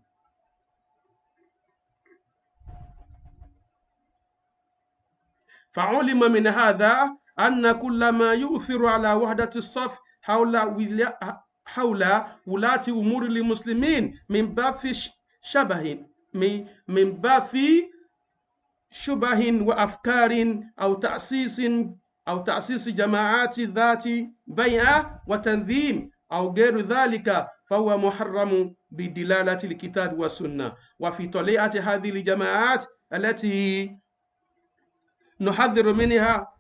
فعلم من هذا أن كل ما يؤثر على وحدة الصف حول ولاة أمور المسلمين من بعث شبه من بعث شبه وأفكار أو تأسيس جماعات ذات بيعة وتنظيم أو غير ذلك فهو محرم بدلالة الكتاب والسنة. وفي طليعة هذه الجماعات التي نحذر منها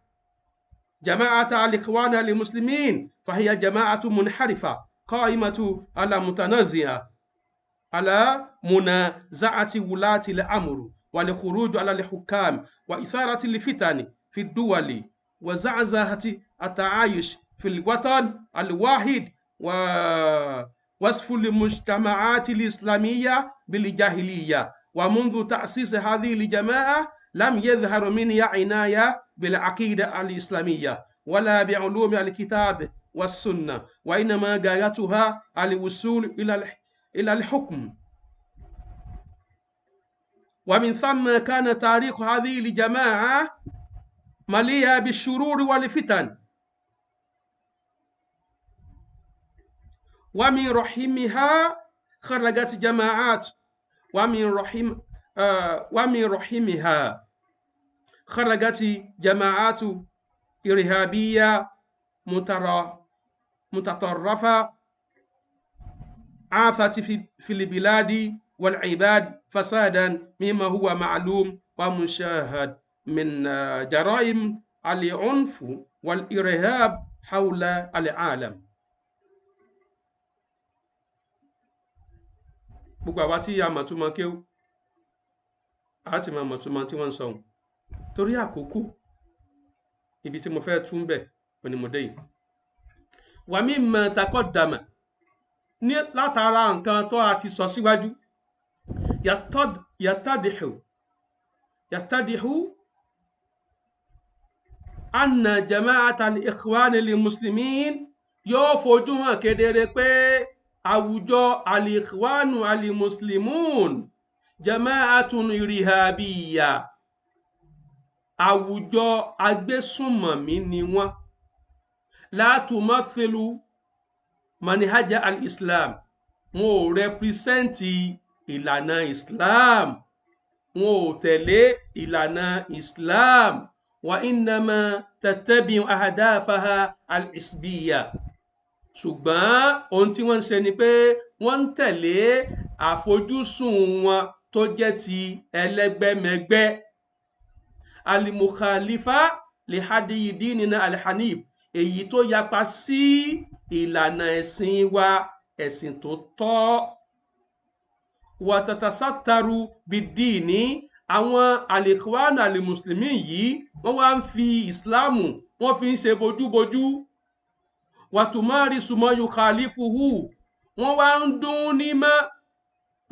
جماعة الإخوان المسلمين، فهي جماعة منحرفة قائمة على متنازعة على منازعة ولاة الأمر والخروج على الحكام وإثارة الفتن في الدول وزعزعة التعايش في الوطن الواحد ووصف المجتمعات الإسلامية بالجاهلية. ومنذ تأسيس هذه الجماعة لم يظهر منها عناية بالعقيدة الإسلامية ولا بعلوم الكتاب والسنة، وإنما غايتها الوصول إلى الحكم. ومن ثم كان تاريخ هذه الجماعة مليئا بالشرور والفتن. ومن رحمها خرجت جماعات ومن رحمها خرجت جماعات إرهابية متطرفة عاثت في البلاد والعباد فسادا مما هو معلوم ومشاهد من جرائم العنف والإرهاب حول العالم. Gbogbo àwa tí a mọ̀ túmọ̀ kéwú a ti máa mọ̀ túmọ̀ tí wọ́n ń sọ ohun torí àkókò ibi tí mo fẹ́ tún bẹ̀ ni mo dé yìí. Wa mimma taqaddama ní látara nǹkan tó a ti sọ síwájú, yàtàdìhù anna jama'ata al-ikhwan lil-muslimin yóò fojú hàn kedere pé àwùjọ al-ikhwanu al-muslimun jama'atun irhabiyya, àwùjọ agbésùnmọ̀mí ni wọ́n. La tumathilu manhaja al-islam, wọn ò rẹpísẹ́ǹtì ìlànà islam, wọn ò tẹ̀lé ìlànà islam. Wa innama tattabi'u ahdafaha al-isbiyya, ṣùgbọ́n ohun tí wọ́n ń ṣe ni pé wọ́n ń tẹ̀lé àfojúsùn wọn tó jẹ́ ti ẹlẹ́gbẹ́mẹgbẹ́. Al-mukhalifa li hadiyi dinina al-hanif, èyí tó yapa sí ìlànà ẹ̀sìn wa, ẹ̀sìn tó tọ́. Wa tatasattaru bid-dini, àwọn al-ikhwan al-muslimin yìí wọ́n wá ń fi ìsìláàmù wọ́n fi ń ṣe bojúbojú. Wàtúmárì sùmọ́ yukhalifuhu, wọ́n wá ń dún ní mọ́,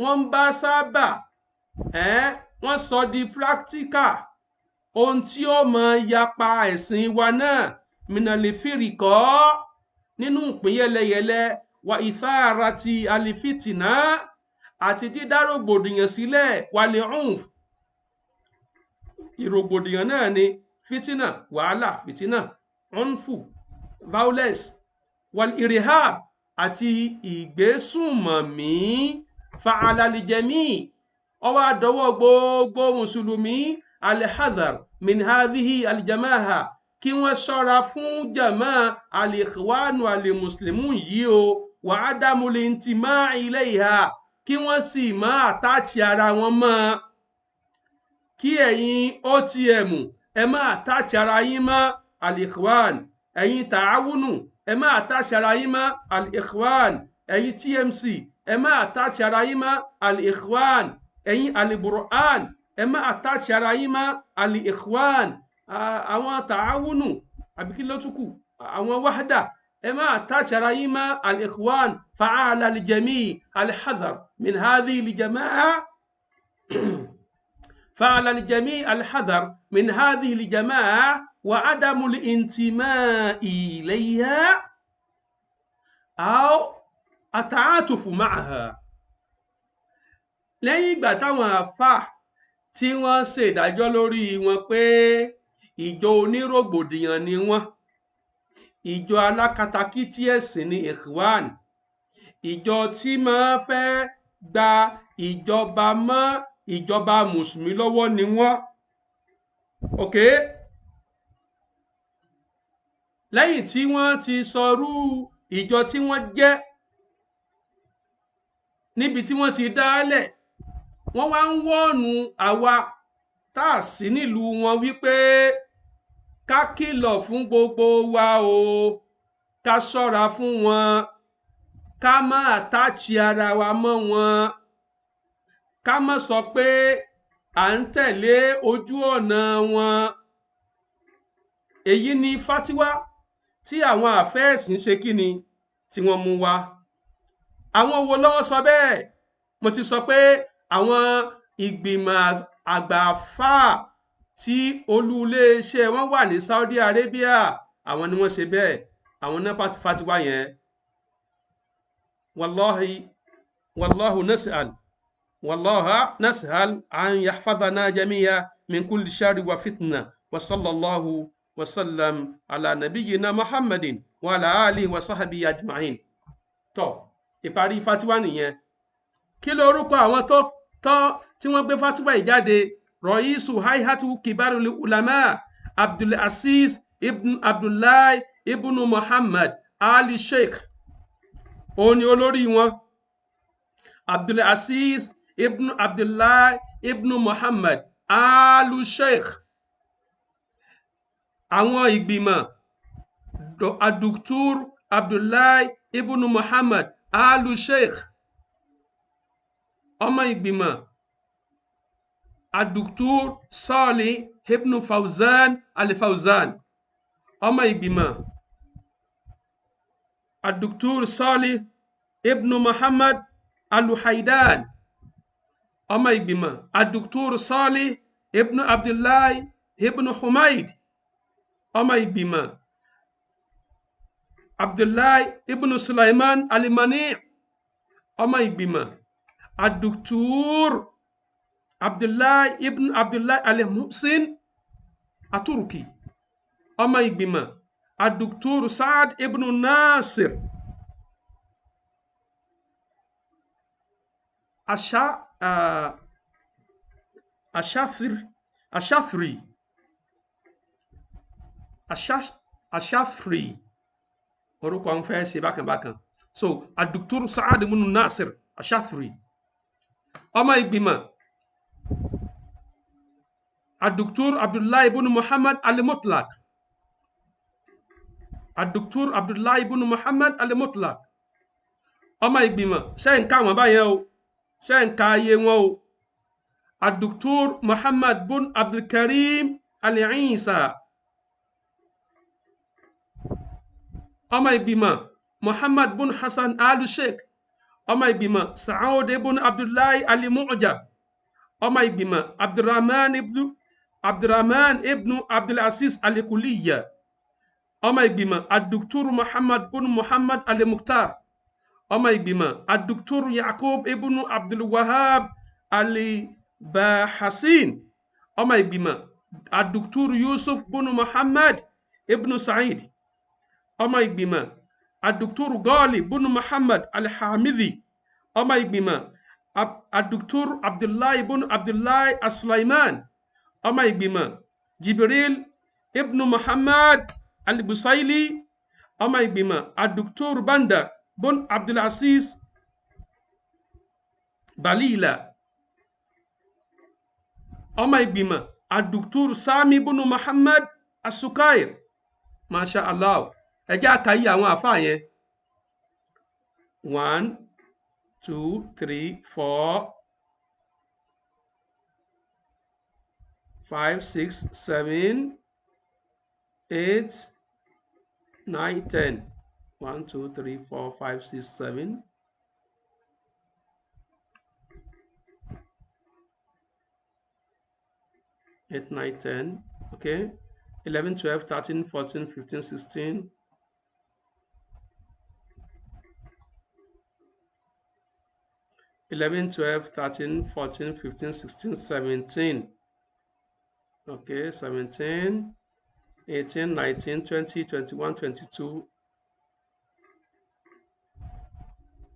wọ́n ń bá sábà, wọ́n sọ di practical Ohun tí ó mọ yapa ẹ̀sìn wa náà, minalifirikọ́, nínú ìpín yẹlẹyẹlẹ, wa ìsára ti alifitina, àti dídá rògbòdìyàn sílẹ̀, wàlẹ̀ unf. Ìrògbòdìyàn náà ni fitina, wàhálà, fitina, unfu, violence, wal irihab, àti ìgbésùnmọ̀mí. Fa'alalijẹmí, ó wá dọwọ́ gbogbo mùsùlùmí, alhadhar min hadhihi aljamaha, kí wọ́n ṣọ́ra fún jama alikhwanu alimuslimun yìí o, wa adamu lintima ilayha, kí wọ́n sì má àtàchì ara wọn mọ́. Kí ẹ̀yin OTM ẹ má àtàchì ara yín mọ́ alikhwan, ẹ̀yin tààwùnù ẹ má àtàchì ara yín mọ́ alikhwan, ẹ̀yin TMC ẹ má àtàchì ara yín mọ́ alikhwan, ẹ̀yin aliburhan ẹ má àtàchì ara yín mọ́ alikhwan, àwọn tààwùnù àbí kí ló tún kù, àwọn wahda ẹ má àtàchì ara yín mọ́ alikhwan. Fa'ala aljami alhadhar min hadhihi aljamaa fa'ala aljami alhadhar min hadhihi aljamaa wa adamu alintima'i ilayha aw ata'atufu ma'aha. Lẹ́yìn ìgbà táwọn àáfàá tí wọ́n ṣèdájọ́ lórí wọn pé ìjọ onírògbòdìyàn ni wọ́n, ìjọ alákatakítí ẹ̀sìn ni ikhwan, ìjọ tí máa fẹ́ gba ìjọba mọ́ ìjọba mùsùlùmí lọ́wọ́ ni wọ́n. Ok, lẹ́yìn tí wọ́n ti sọrú ìjọ tí wọ́n jẹ́ níbi tí wọ́n ti dálẹ̀, wọ́n wá ń wọ́ọ̀nù àwa tá a sí nílùú wọn wípé ká kìlọ̀ fún gbogbo wa o, ká ṣọ́ra fún wọn, ká má àtàchì ara wa mọ́ wọn, ká má sọ pé à ń tẹ̀lé ojú ọ̀nà wọn. Èyí ni fátíwá tí àwọn àfẹ́ẹ̀sìn ṣe kíni tí wọ́n mú wá. Àwọn wo ló sọ bẹ́ẹ̀? Mo ti sọ pé àwọn ìgbìmọ̀ àgbà àfáà tí olú iléeṣẹ́ wọn wà ní Saudi Arabia, àwọn ni wọ́n ṣe bẹ́ẹ̀, àwọn náà fatiwa yẹn. Wallahi wallahu nas'al wallaha nas'al an yahfadhana jami'a min kulli sharri wa fitna, wa sallallahu wa sallam ala nabiyyina Muhammadin wa ala alihi wa sahbihi ajma'in. Tó ìparí fatiwa nìyẹn. Kí lorúkọ àwọn tó tí wọ́n gbé fatiwa yìí jáde? Rọ̀yísù haihatu kibarul ulama Abdulaziz ibn Abdullahi ibn Muhammad Ali Sheikh, òun ni olórí wọn. Abdulaziz ibn Abdullahi ibn Muhammad Ali Sheikh. Àwọn ìgbìmọ̀ Aduktur Abdullahi ibn Muhammad Ali Sheikh, ọmọ ìgbìmọ̀ Aduktur Salih ibn Fawzan al-Fawzan, ọmọ ìgbìmọ̀ Aduktur Salih ibn Muhammad al-Luhaidan, ọmọ ìgbìmọ̀ Aduktur Salih ibn Abdullahi ibn Humaid, ọmọ ìgbìmọ̀ Abdullahi ibn Sulaiman al-Mani, ọmọ ìgbìmọ̀ Aduktur Abdullahi ibn Abdullahi al-Muhsin Aturki, ọmọ ìgbìmọ̀ Aduktur Saad ibn Nasir Ashathri, orúkọ ń fẹ́ ṣe bákanbákan. So Aduktur Saad ibn Nasir Ashathri, ọmọ ìgbìmọ̀ Aduktur Abdullahi ibn Muhammad al-Mutlaq, Aduktur Abdullahi ibn Muhammad al-Mutlaq, ọmọ ìgbìmọ̀. Ṣe ń ká wọn báyẹn o, ṣe ń ka ayé wọn o. Aduktur Muhammad ibn Abdulkarim al-Isa, ọmọ ìgbìmọ̀ Muhammad ibn Hasan al-Sheikh, ọmọ ìgbìmọ̀ Saud ibn Abdullahi al-Mu'jab, ọmọ ìgbìmọ̀ Abdulrahman ibn Abdulrahman ibn Abdulaziz Alikuliya. Ọmọ ìgbìmọ̀ Aduktur Muhammad ibn Muhammad Al-Mukhtar. Ọmọ ìgbìmọ̀ Aduktur Yakub ibn Abdulwahab Al-Bahasin. Ọmọ ìgbìmọ̀ Aduktur Yusuf ibn Muhammad ibn Sa'id. Ọmọ ìgbìmọ̀ Aduktur Ghali ibn Muhammad Al-Hamidi. Ọmọ ìgbìmọ̀ Aduktur Abdullahi ibn Abdullahi As-Sulaiman. Ọmọ ìgbìmọ̀ Jibril ibn Muhammad Al-Busaili. Ọmọ ìgbìmọ̀ Aduktur Banda ibn Abdulaziz Balila. Ọmọ ìgbìmọ̀ Aduktur Sami ibn Muhammad As-Sukair. Masha Allah. Ẹ jẹ́ àkàyí àwọn àfáà yẹn. 1 2 3 4 5 6 7 8 9 10. 1 2 3 4 5 6 7 8 9 10. Okay. 11 12 13 14 15 16. 11 12 13 14 15 16 17. Okay, 17 18 19 20 21 22.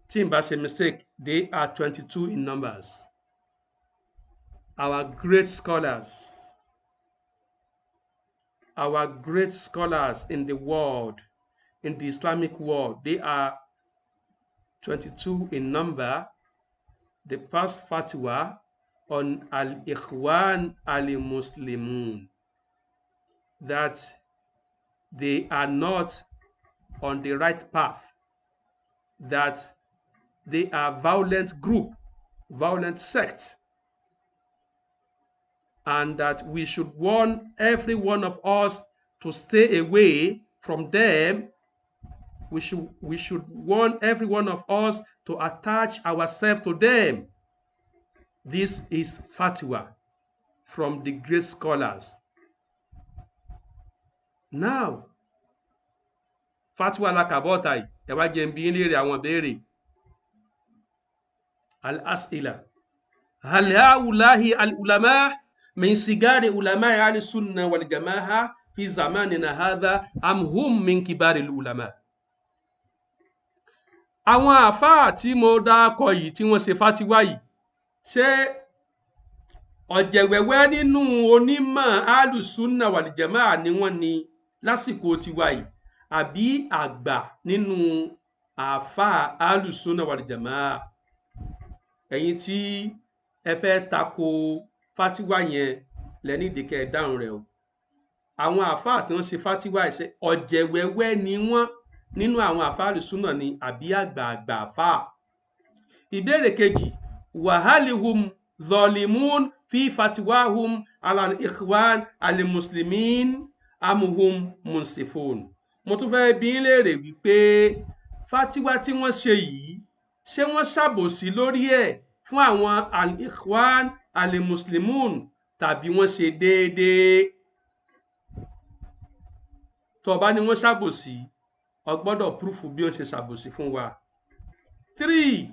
Tí n bá ṣe mistake, they are 22 in numbers. Our great scholars, our great scholars in the world, in the Islamic world, they are 22 in number. They passed fatwa on Al-Ikhwan Al-Muslimun, that they are not on the right path, that they are violent group, violent sect, and that we should warn every one of us to stay away from them. We should warn every one of us to attach ourselves to them. This is fatwa from the great scholars. Now, fatwa lakabota yìí, ẹ wá jẹ́ n bi yín léèrè àwọn ìbéèrè. Al-as'ila. Hal ha'ulahi al-ulama min sigari ulama ahli sunna wal jama'a fi zamanina hadha am hum min kibari al-ulama? Àwọn àfáà tí mo dákọ yìí tí wọ́n ṣe fatiwa yìí, ṣé ọ̀jẹ̀wẹ̀wẹ́ nínú onímọ̀ alùsùnà wàlìjẹ̀máà ni wọ́n ní lásìkò tiwa yìí, àbí àgbà nínú àfáà alùsùnà wàlìjẹ̀máà? Ẹ̀yin tí ẹ fẹ́ tako fatiwa yẹn lẹ́ni ìdíkẹ́ dáhùn rẹ̀ o. Àwọn àfáà tí wọ́n ṣe fatiwa yìí, ṣé ọ̀jẹ̀wẹ̀wẹ́ ni wọ́n nínú àwọn àfáà alùsùnà ni àbí àgbààgbà àfáà? Ìbéèrè kejì, wàhálìhùm zọlìmún fi fatiwahum ala ikhwan alimuslimin amuhum munsifun. Mo tún fẹ́ bi yín léèrè wípé fatiwa tí wọ́n ṣe yìí, ṣé wọ́n ṣàbòsí lórí ẹ̀ fún àwọn al-ikhwan alimuslimun tàbí wọ́n ṣe déédéé? Tó bá ní wọ́n ṣàbòsí, o gbọ́dọ̀ púrúfù bí wọ́n ṣe ṣàbòsí fún wa. 3.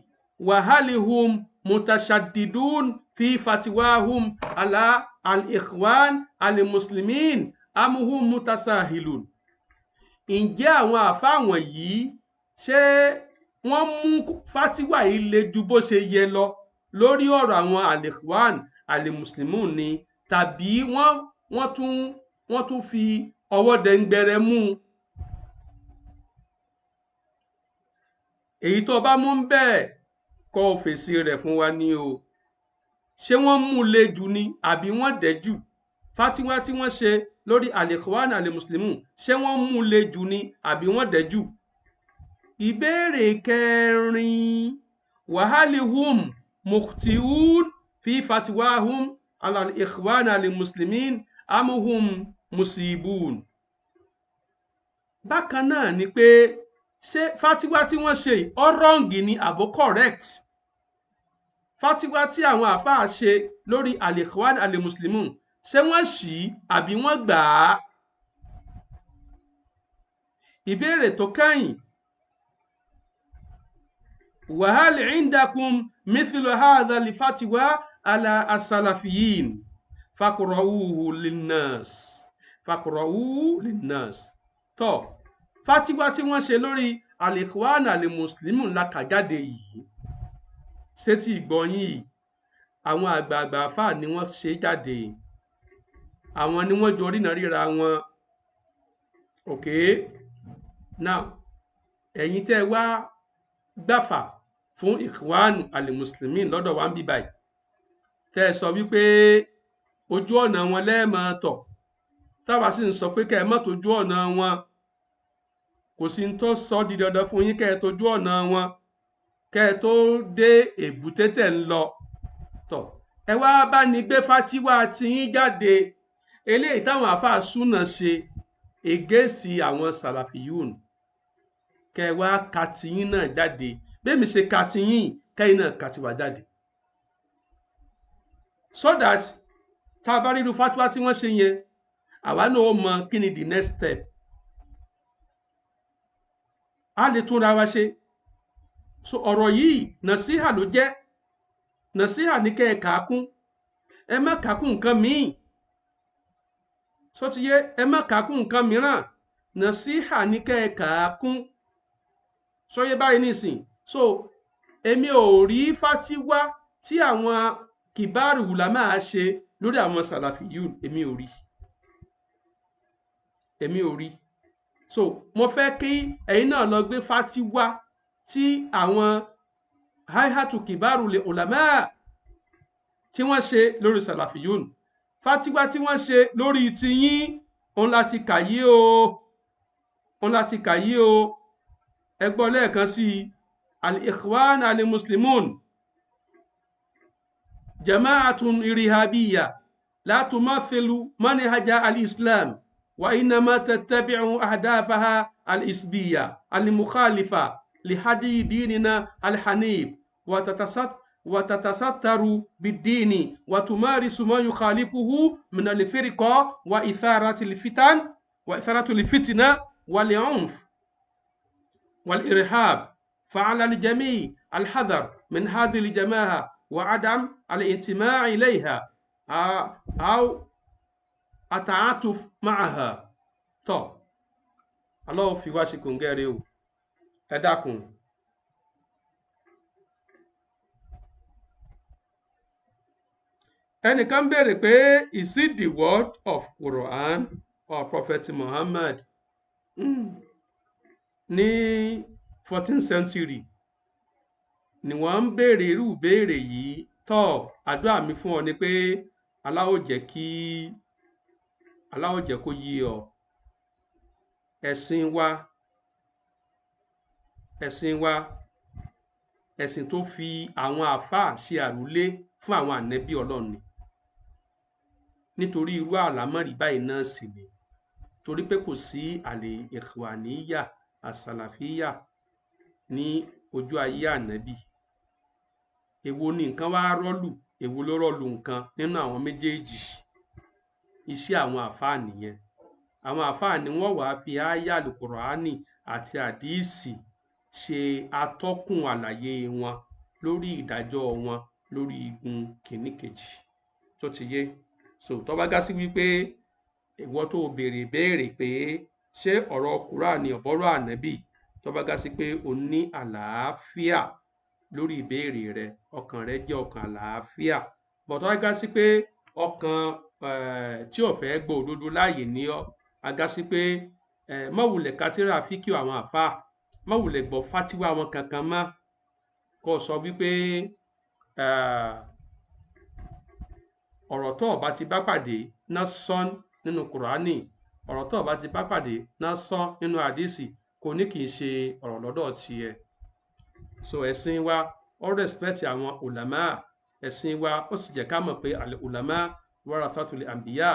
Wàhálìhùm mutashaddidun fi fatiwahum ala al-ikhwan al-muslimin amuhum mutasahilun. Ǹjẹ́ àwọn àfáà wọ̀nyí ṣé wọ́n mú fatiwa yìí le ju bó ṣe yẹ lọ lórí ọ̀rọ̀ àwọn al-ikhwan al-muslimun ni, tàbí wọ́n tún fi ọwọ́ dẹ̀ngbẹ̀rẹ̀ mú un? Èyí tó bá mú ń bẹ́ẹ̀ kọ́ ò fèsì rẹ̀ fún wa ní o. Ṣé wọ́n mú un le jù ni àbí wọ́n dẹ̀ jù? Fatiwa tí wọ́n ṣe lórí al-ikhwan al-muslimun, ṣé wọ́n mú un le jù ni àbí wọ́n dẹ̀ jù? Ìbéèrè kẹrin, wàhálìhùm mukhtiun fi fatiwahum ala al-ikhwan al-muslimin amuhum musibun. Bákan náà ni pé ṣé fatiwa tí wọ́n ṣe ó wrong ni àbó correct? Fatiwa tí àwọn àfáà ṣe lórí al-ikhwan al-muslimun, Ṣé wọ́n ṣì í àbí wọ́n gbà á? Ìbéèrè tó kẹ́yìn, wahal indakum mithlu hadha al-fatwa ala as-salafiyin faqra'uhu linnas, faqra'uhu linnas. Tọ́ fatiwa tí wọ́n ṣe lórí al-ikhwan al-muslimun la kà jáde yìí, ṣé tí ìgbọ́yìn yìí àwọn àgbààgbà àfáà ni wọ́n ṣe jáde, àwọn ni wọ́n jọ rínà ríra wọn. Okay, now ẹ̀yin tẹ́ wá gbàfà fún ikhwan al-muslimin lọ́dọ̀ wa ń bí báyìí, tẹ́ ẹ sọ wípé ojú ọ̀nà wọn lẹ́ẹ̀mọ́ tọ̀, táwa sì ń sọ pé kẹ́ ẹ má tójú ọ̀nà wọn, kò sí ń tó sọ di dandan fún yín kẹ́ ẹ tójú ọ̀nà wọn kẹ́ ẹ tó dé èbúté tẹ̀ ń lọ. Tọ̀ ẹ wá bá ní gbé fátíwá tiyín jáde, eléyìí táwọn àáfàá súnà ṣe ègéèsì àwọn sàlàfíyùn, kẹ́ ẹ wá ka tiyín náà jáde. Bẹ́ẹ̀ mi ṣe ka tiyín, kẹ́yìn náà ka tiwa jáde, so that tá a bá ríru fátíwá tí wọ́n ṣe yẹn, àwa náà ó mọ kí ni the next step, a lè túnra wa ṣe. So ọ̀rọ̀ yìí nàṣíhà ló jẹ́, nàṣíhà ní kẹ́ ẹ kà á kún, ẹ má kà á kún nǹkan míì. So ti yé, ẹ má kà á kún nǹkan mìíràn, nàṣíhà ní kẹ́ ẹ kà á kún. So yé báyìí nísìn. So èmi ò rí fátíwá tí àwọn kìbáàrù wùlámà ṣe lórí àwọn sàlàfíyùn, èmi ò rí, èmi ò rí. So mo fẹ́ kí ẹ̀yin náà lọ gbé fátíwá tí àwọn haihatu kìbáàrù lè ulama tí wọ́n ṣe lórí sàlàfíyùn, fátíwá tí wọ́n ṣe lórí tiyín, òun láti kà yí o, òun láti kà yí o. Ẹ gbọ́ lẹ́ẹ̀kan sí i, al-ikhwan al-muslimun jama'atun irihabiyya la tumathilu manhaja al-islam wa innama tattabi'u ahdafaha al-isbiyya al-mukhalifa lihadi dinina al-hanif wa tatasattaru bid-dini wa tumarisu ma yukhalifuhu min al-firqa wa itharati al-fitan wa itharatu al-fitna wal-'unf wal-irhab. فعلى الجميع الحذر من هذه الجماعة وعدم الانتماء إليها أو التعاطف معها. Tọ́ Allah fi wá ṣe kòǹgẹ́ rẹ o, ẹ dákun. Ẹnìkan béèrè pé is it the word of Quran or Prophet Muhammad? Ní 14th century ni wọ́n ń béèrè irú béèrè yìí. Tọ́ àdúrà mi fún ọ ni pé Allah ó jẹ́ kí, Allah ó jẹ́ kó yé ọ. Ẹ̀sìn wa, ẹ̀sìn wa, ẹ̀sìn tó fi àwọn àáfàá ṣe àrólé fún àwọn ànẹ́bí Ọlọ́run ni. Nítorí irú àlámọ̀rí báyìí náà sì ni, torí pé kò sí àlè ìkhwàníyà àsàlàfíyà ní ojú ayé ànábì. Èwo ni nǹkan wá rọ́lù, èwo ló rọ́lù nǹkan nínú àwọn méjèèjì? Iṣẹ́ àwọn àáfàá nìyẹn. Àwọn àáfàá ni wọ́n wàá fi ááyà àlùkùránì àti àdíìsì ṣe atọ́kùn àlàyé wọn lórí ìdájọ́ wọn lórí igun kìíní kejì. Tó ti yé. So tó bá gá sí wípé ìwọ tó béèrè béèrè pé ṣé ọ̀rọ̀ Kùránì ọ̀bọ̀rọ̀ ànábì, tó bá gá sí pé o ní àlàáfíà lórí ìbéèrè rẹ, ọkàn rẹ jẹ́ ọkàn àlàáfíà. Bọ̀ tó bá gá sí pé ọkàn tí ò fẹ́ gbọ́ òdodo láàyè ní ọ, a gá sí pé má wulẹ̀ kátírà fíkìú àwọn àfáà, má wulẹ̀ gbọ́ fátíwá wọn kankan mọ́, kó sọ wípé ọ̀rọ̀ tó o bá ti bá pàdé ná sọ́n nínú Kùránì, ọ̀rọ̀ tó o bá ti bá pàdé ná sọ́n nínú àdísì, kò ní kì í ṣe ọ̀rọ̀ lọ́dọ̀ tiẹ̀. So ẹ̀sìn wa ó respect àwọn ulama, ẹ̀sìn wa ó sì jẹ́ ká mọ̀ pé al ulama warathatul anbiya,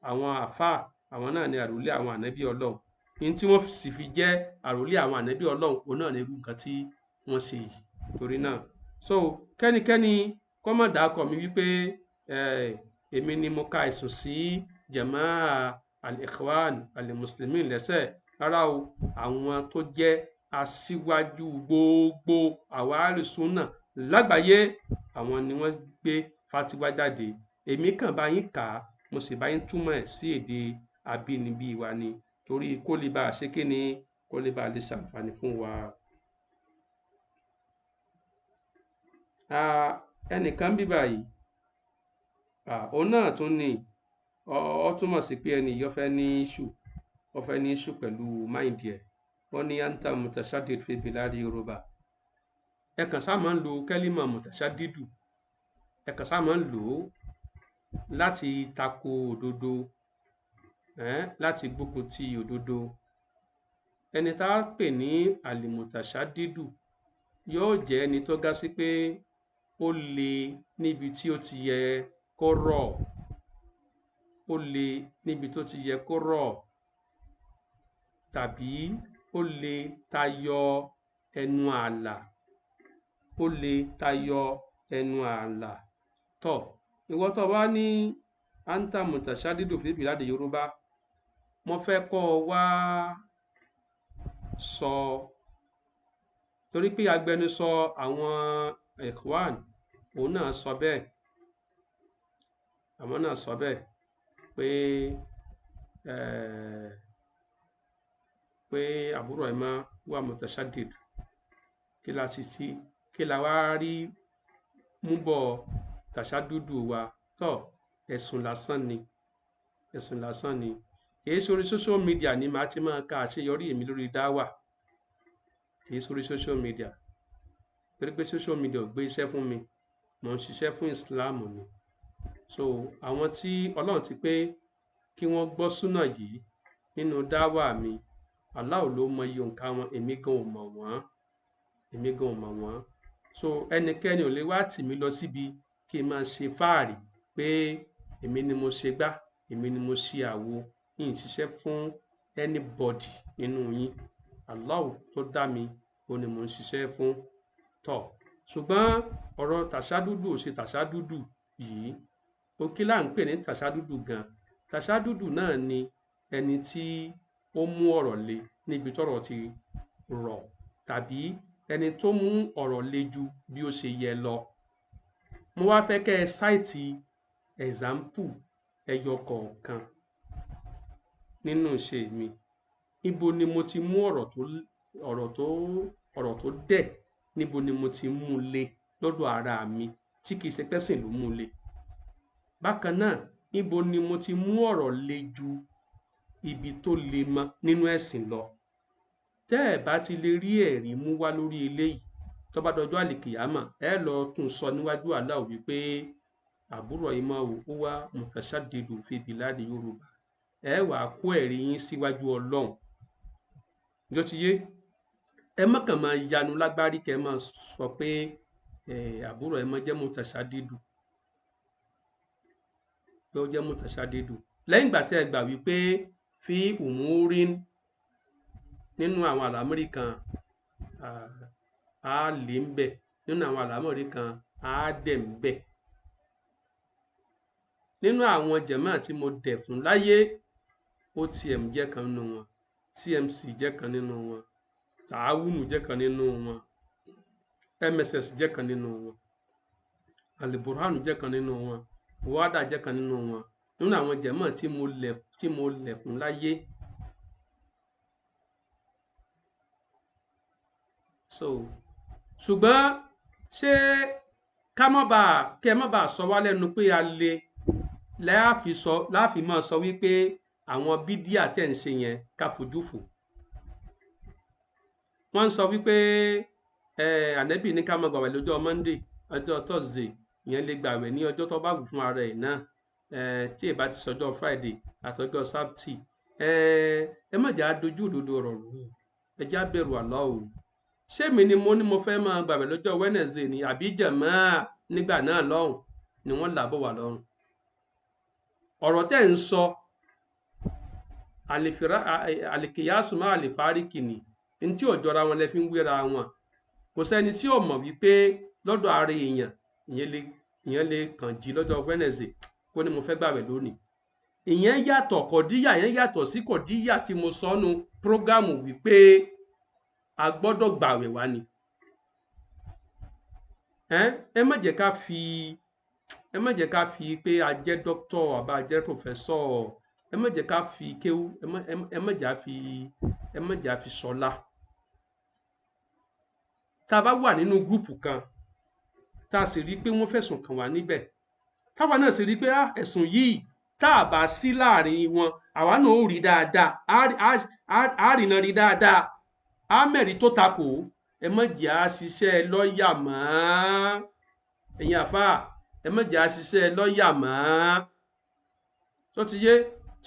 àwọn àfáà àwọn náà ni àròlé àwọn ànábì Ọlọ́run. Ní tí wọ́n sì fi jẹ́ àròlé àwọn ànábì Ọlọ́run, òun náà ni irú nǹkan tí wọ́n ṣe yìí. Torí náà so kẹ́nikẹ́ni kó má dàákọ mi wípé Èmi ni mo ka ẹ̀sùn sí jamaa al-ikhwan al-muslimin lẹ́sẹ̀. Rárá o, àwọn tó jẹ́ aṣíwájú gbogbo àwa alùsùnà lágbàáyé, àwọn ni wọ́n gbé fatiwa jáde. Èmi kàn bá yín kà á, mo sì bá yín túmọ̀ ẹ̀ sí èdè abínibí wa ni, torí kó lè bá a ṣe kí ni, kó lè bá a lè ṣàǹfààní fún wa. Ẹnìkan bí báyìí, òun náà tún ni ó túmọ̀ sí pé ẹni yìí ó fẹ́ ní issue, ó fẹ́ ní issue pẹ̀lú máìndì ẹ̀. Wọ́n ní anta mutashadid fi biladi Yorùbá. Ẹ kàn sá máa ń lo kẹ́límà mutashadidu, ẹ kàn sá máa ń lò ó láti tako òdodo, láti gbógun ti òdodo. Ẹni tá a pè ní alimutashadidu yóò jẹ́ ẹni tó ga sí pé ó le níbi tí ó ti yẹ kó rọ̀, ó le níbi tó ti yẹ kó rọ̀, tàbí ó le tayọ ẹnu ààlà, ó le tayọ ẹnu ààlà. Tọ́ ìwọ tó wá ní anta mutashadidu fi biladi Yorùbá, mo fẹ́ kọ́ ọ wá sọ, torí pé agbẹnusọ àwọn Ikhwan òun náà sọ bẹ́ẹ̀, àwọn náà sọ bẹ́ẹ̀ pé pé àbúrò ẹ̀ máa wà mutashadid. Kí la sì ti, kí la wá rí mú bọ̀ tàṣádúdú wa? Tọ́ ẹ̀sùn lásán ni, ẹ̀sùn lásán ni. Kìí sórí social media ni màá ti máa ka àṣeyọrí èmi lórí dáwà, kìí sórí social media, torí pé social media ò gbé iṣẹ́ fún mi, mò ń ṣiṣẹ́ fún Islam ni. So àwọn tí Ọlọ́run ti pé kí wọ́n gbọ́ súnà yìí nínú dáwà mi, Allah ló mọ iye òǹkà wọn, èmi gan ò mọ̀ wọ́n, èmi gan ò mọ̀ wọ́n. So ẹnikẹ́ni ò lè wá tì mí lọ síbi kí n máa ṣe fáàrí pé èmi ni mo ṣe gbá, èmi ni mo ṣe àwo. N ṣiṣẹ́ fún anybody nínú yín, Allah tó dá mi òun ni mò ń ṣiṣẹ́ fún. Tọ́ ṣùgbọ́n ọ̀rọ̀ tàṣádúdú ò ṣe tàṣádúdú yìí, ó kí là ń pè ní tàṣádúdú gan. Tàṣádúdú náà ni ẹni tí ó mú ọ̀rọ̀ le níbi tọ́rọ̀ ti rọ̀, tàbí ẹni tó mú ọ̀rọ̀ le ju bí ó ṣe yẹ lọ. Mo wá fẹ́ kẹ́ ẹ sáìtì example ẹyọ kọ̀ọ̀kan nínú ìṣe mi. Ibo ni mo ti mú ọ̀rọ̀ tó dẹ̀, níbo ni mo ti mú le lọ́dọ̀ ara mi tí kìí ṣe pẹ́sìn ló mú le. Bákan náà, ibo ni mo ti mú ọ̀rọ̀ le ju ibi tó le mọ́ nínú ẹ̀sìn lọ. Tẹ́ ẹ̀ bá ti lè rí ẹ̀rí mú wá lórí eléyìí, tó bá dọjọ́ àlìkìyámà, ẹ lọ tún sọ níwájú Allah wípé àbúrò ìmọ̀ ò wá mutashaddidu fi biladi Yorùbá. Ẹ wàá kó ẹ̀rí yín síwájú Ọlọ́run. Ló ti yé? Ẹ má kàn máa yanu lágbárí kẹ́ ẹ máa sọ pé àbúrò ìmọ̀ jẹ́ mutashaddidu, pé ó jẹ́ mutashaddidu. Lẹ́yìn ìgbà tí ẹ gbà wípé fi umurin nínú àwọn àlámọ̀rí kan á lè ń bẹ̀, nínú àwọn àlámọ̀rí kan á dẹ̀ ń bẹ̀. Nínú àwọn jàmáà tí mo dẹ̀ fún láyé, OTM jẹ́ kan nínú wọn, TMC jẹ́ kan nínú wọn, Tààwùnù jẹ́ kan nínú wọn, MSS jẹ́ kan nínú wọn, Aliburhanu jẹ́ kan nínú wọn, Wada jẹ́ kan nínú wọn. Nínú àwọn jàmáà tí mo lẹ̀ fún láyé. So ṣùgbọ́n ṣé ká má bàa, kí ẹ má bàa sọ wá lẹ́nu pé a le láàfin máa sọ wípé àwọn bídíà tẹ̀ ń ṣe yẹn ká fojú fò. Wọ́n ń sọ wípé ànẹ́bì ní ká máa gbàwẹ̀ lọ́jọ́ Monday, ọjọ́ Thursday, ìyẹn lè gbàwẹ̀ ní ọjọ́ tó bá wù fún ara ẹ̀ náà, tí ì bá ti sọjọ́ Friday àtọjọ́ Sábtì. Ẹ má jẹ́ á dojú òdodo ọ̀rọ̀ rú, ẹ jẹ́ á bẹ̀rù Allah o. Ṣé mi ni mo ní mo fẹ́ máa gbàwẹ̀ lọ́jọ́ Wednesday ni àbí jàmáà nígbà náà lọ́hùn ni wọ́n là bọ̀ wá lọ́rùn? Ọ̀rọ̀ tẹ́ ń sọ àlìkìyásùmá àlìfáríkì ni, ní tí ò jọra wọn lẹ fi ń wéra wọn. Kò sẹ́ni tí ò mọ̀ wípé lọ́dọ̀ ara èèyàn ìyẹn lè kàn jí lọ́jọ́ Wednesday kó Kó ní mo fẹ́ gbàwẹ̀ lónìí. Ìyẹn yàtọ̀, kọ̀díyà yẹn yàtọ̀ sí kọ̀díyà tí mo sọnù prógámù wípé a gbọ́dọ̀ gbàwẹ̀ wá ni. Ẹ má jẹ́ ká fi, ẹ má jẹ́ ká fi pé a jẹ́ dókítọ̀ àbá a jẹ́ pòfẹ́sọ̀, ẹ má jẹ́ ká fi kéwú, ẹ má jẹ́ fi, ẹ má jẹ́ fi sọlá. Tá a bá wà nínú gúrùpù kan, tá a sì rí i pé wọ́n fẹ̀sùn kàn wá níbẹ̀, táwa náà sì rí i pé ẹ̀sùn yìí, tá a bá sí láàrin wọn, àwa náà ó rí dáadáa, á rìnà rí dáadáa, á mẹ̀rí tó takò. Ẹ má jẹ́ á ṣiṣẹ́ lọ́ọ̀yà mọ́. Ẹ̀yin àfáà, ẹ má jẹ́ á ṣiṣẹ́ lọ́ọ̀yà mọ́. Tó ti yé?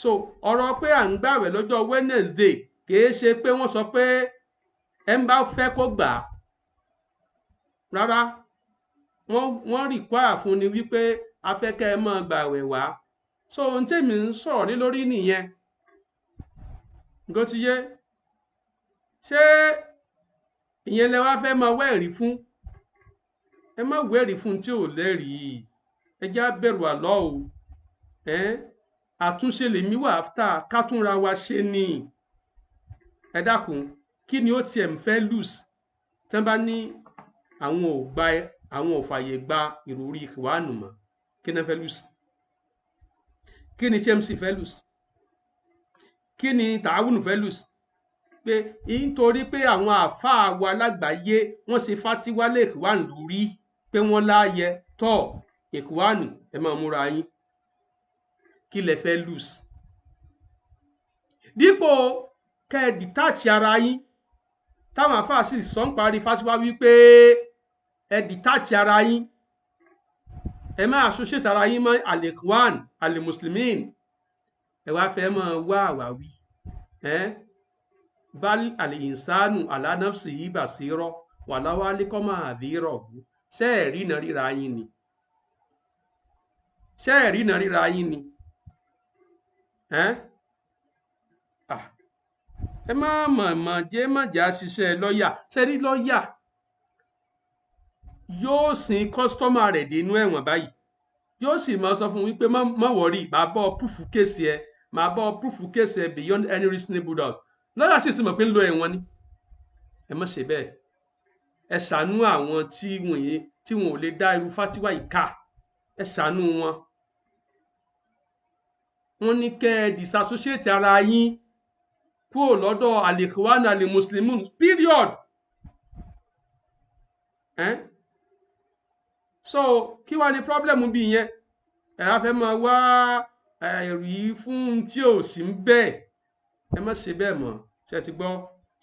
So ọ̀rọ̀ pé à ń gbàwẹ̀ lọ́jọ́ Wednesday kìí ṣe pé wọ́n sọ pé ẹ ń bá fẹ́ kó gbà á. Rárá, wọ́n require fún ni wípé a fẹ́ kẹ́ ẹ máa gbàwẹ̀ wá. So ohun tèmi ń sọ̀rọ̀ lé lórí nìyẹn. Nǹkan ti yé? Ṣé ìyẹn lẹ wá fẹ́ máa wá ẹ̀rí fún? Ẹ má wá ẹ̀rí fún tí ò lẹ́rìí. Ẹ jẹ́ á bẹ̀rù Allah o. Àtúnṣe lèmi wà after, ká túnra wa ṣe ni. Ẹ dákun, kí ni ó tiẹ̀ ń fẹ́ lose tí wọ́n bá ní àwọn ò gba, àwọn ò fàyè gba ìròrí ìwánu mọ́? Kí ni wọ́n fẹ́ lose? Kí ni TMC fẹ́ lose? Kí ni Tààwùnù fẹ́ lose? Pé nítorí pé àwọn àáfàá wa lágbàáyé wọ́n ṣe fátíwá lé ìwánu lórí pé wọ́n láàyè tọ́ ìwánu, ẹ máa múra yín. Kí lẹ fẹ́ lose? Dípò kẹ́ ẹ detach ara yín, táwọn àáfàá sì sọ ń parí fátíwá wípé ẹ detach ara yín, ẹ má associate ara yín mọ́ al-Ikhwan al-Muslimin, ẹ wá fẹ́ máa wá àwáwí. Bal al-insanu ala nafsihi basira walaw alqa ma'adhirahu. Ṣé ẹ̀ rí iná ríra yín ni? Ṣé ẹ̀ rí iná ríra yín ni? Ẹ má mọ̀mọ̀ jẹ́, má jà ṣiṣẹ́ lọ́ọ̀yà. Ṣé rí lọ́ọ̀yà yóò sin customer rẹ̀ dénú ẹ̀wọ̀n báyìí, yóò sì máa sọ fún un wípé má worry, màá bọ́ proof case ẹ, màá bọ́ proof case ẹ beyond any reasonable doubt. Lọ́yà sì sì mọ̀ pé ń lo ẹ̀wọ̀n ni. Ẹ má ṣe bẹ́ẹ̀. Ẹ ṣàánú àwọn tí wọ́n yé, tí wọn ò lè dá irú fátíwá yìí ká. Ẹ ṣàánú wọn. Wọ́n ní kẹ́ ẹ disassociate ara yín kúrò lọ́dọ̀ al-Ikhwan al-Muslimun, period. So kí wàá ní problem bí yẹn? Ẹ á fẹ́ máa wá ẹ̀rí fún tí ò sí ń bẹ́ẹ̀. Ẹ má ṣe bẹ́ẹ̀ mọ́. Ṣé ẹ ti gbọ́?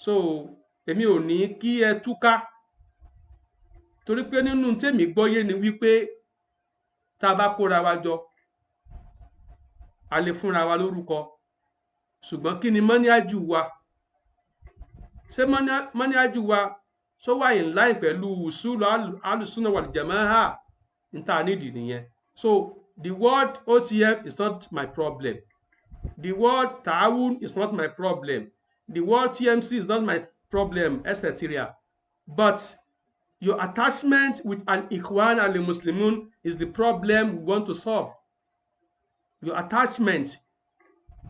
So èmi ò ní kí ẹ túká, torí pé nínú tèmi gbọ́yé ni wípé tá a bá kóra wa jọ, a lè fúnra wa lórúkọ, ṣùgbọ́n kí ni mọ́níájú wa? Ṣé mọ́níájú wa ṣó wà in line pẹ̀lú usulu alùsùnà wal jama'a? N tá a nídìí nìyẹn. So the word OTF is not my problem, the word Ta'awun is not my problem, the word TMC is not my problem, etc. But your attachment with al-Ikhwan al-Muslimun is the problem we want to solve. Your attachment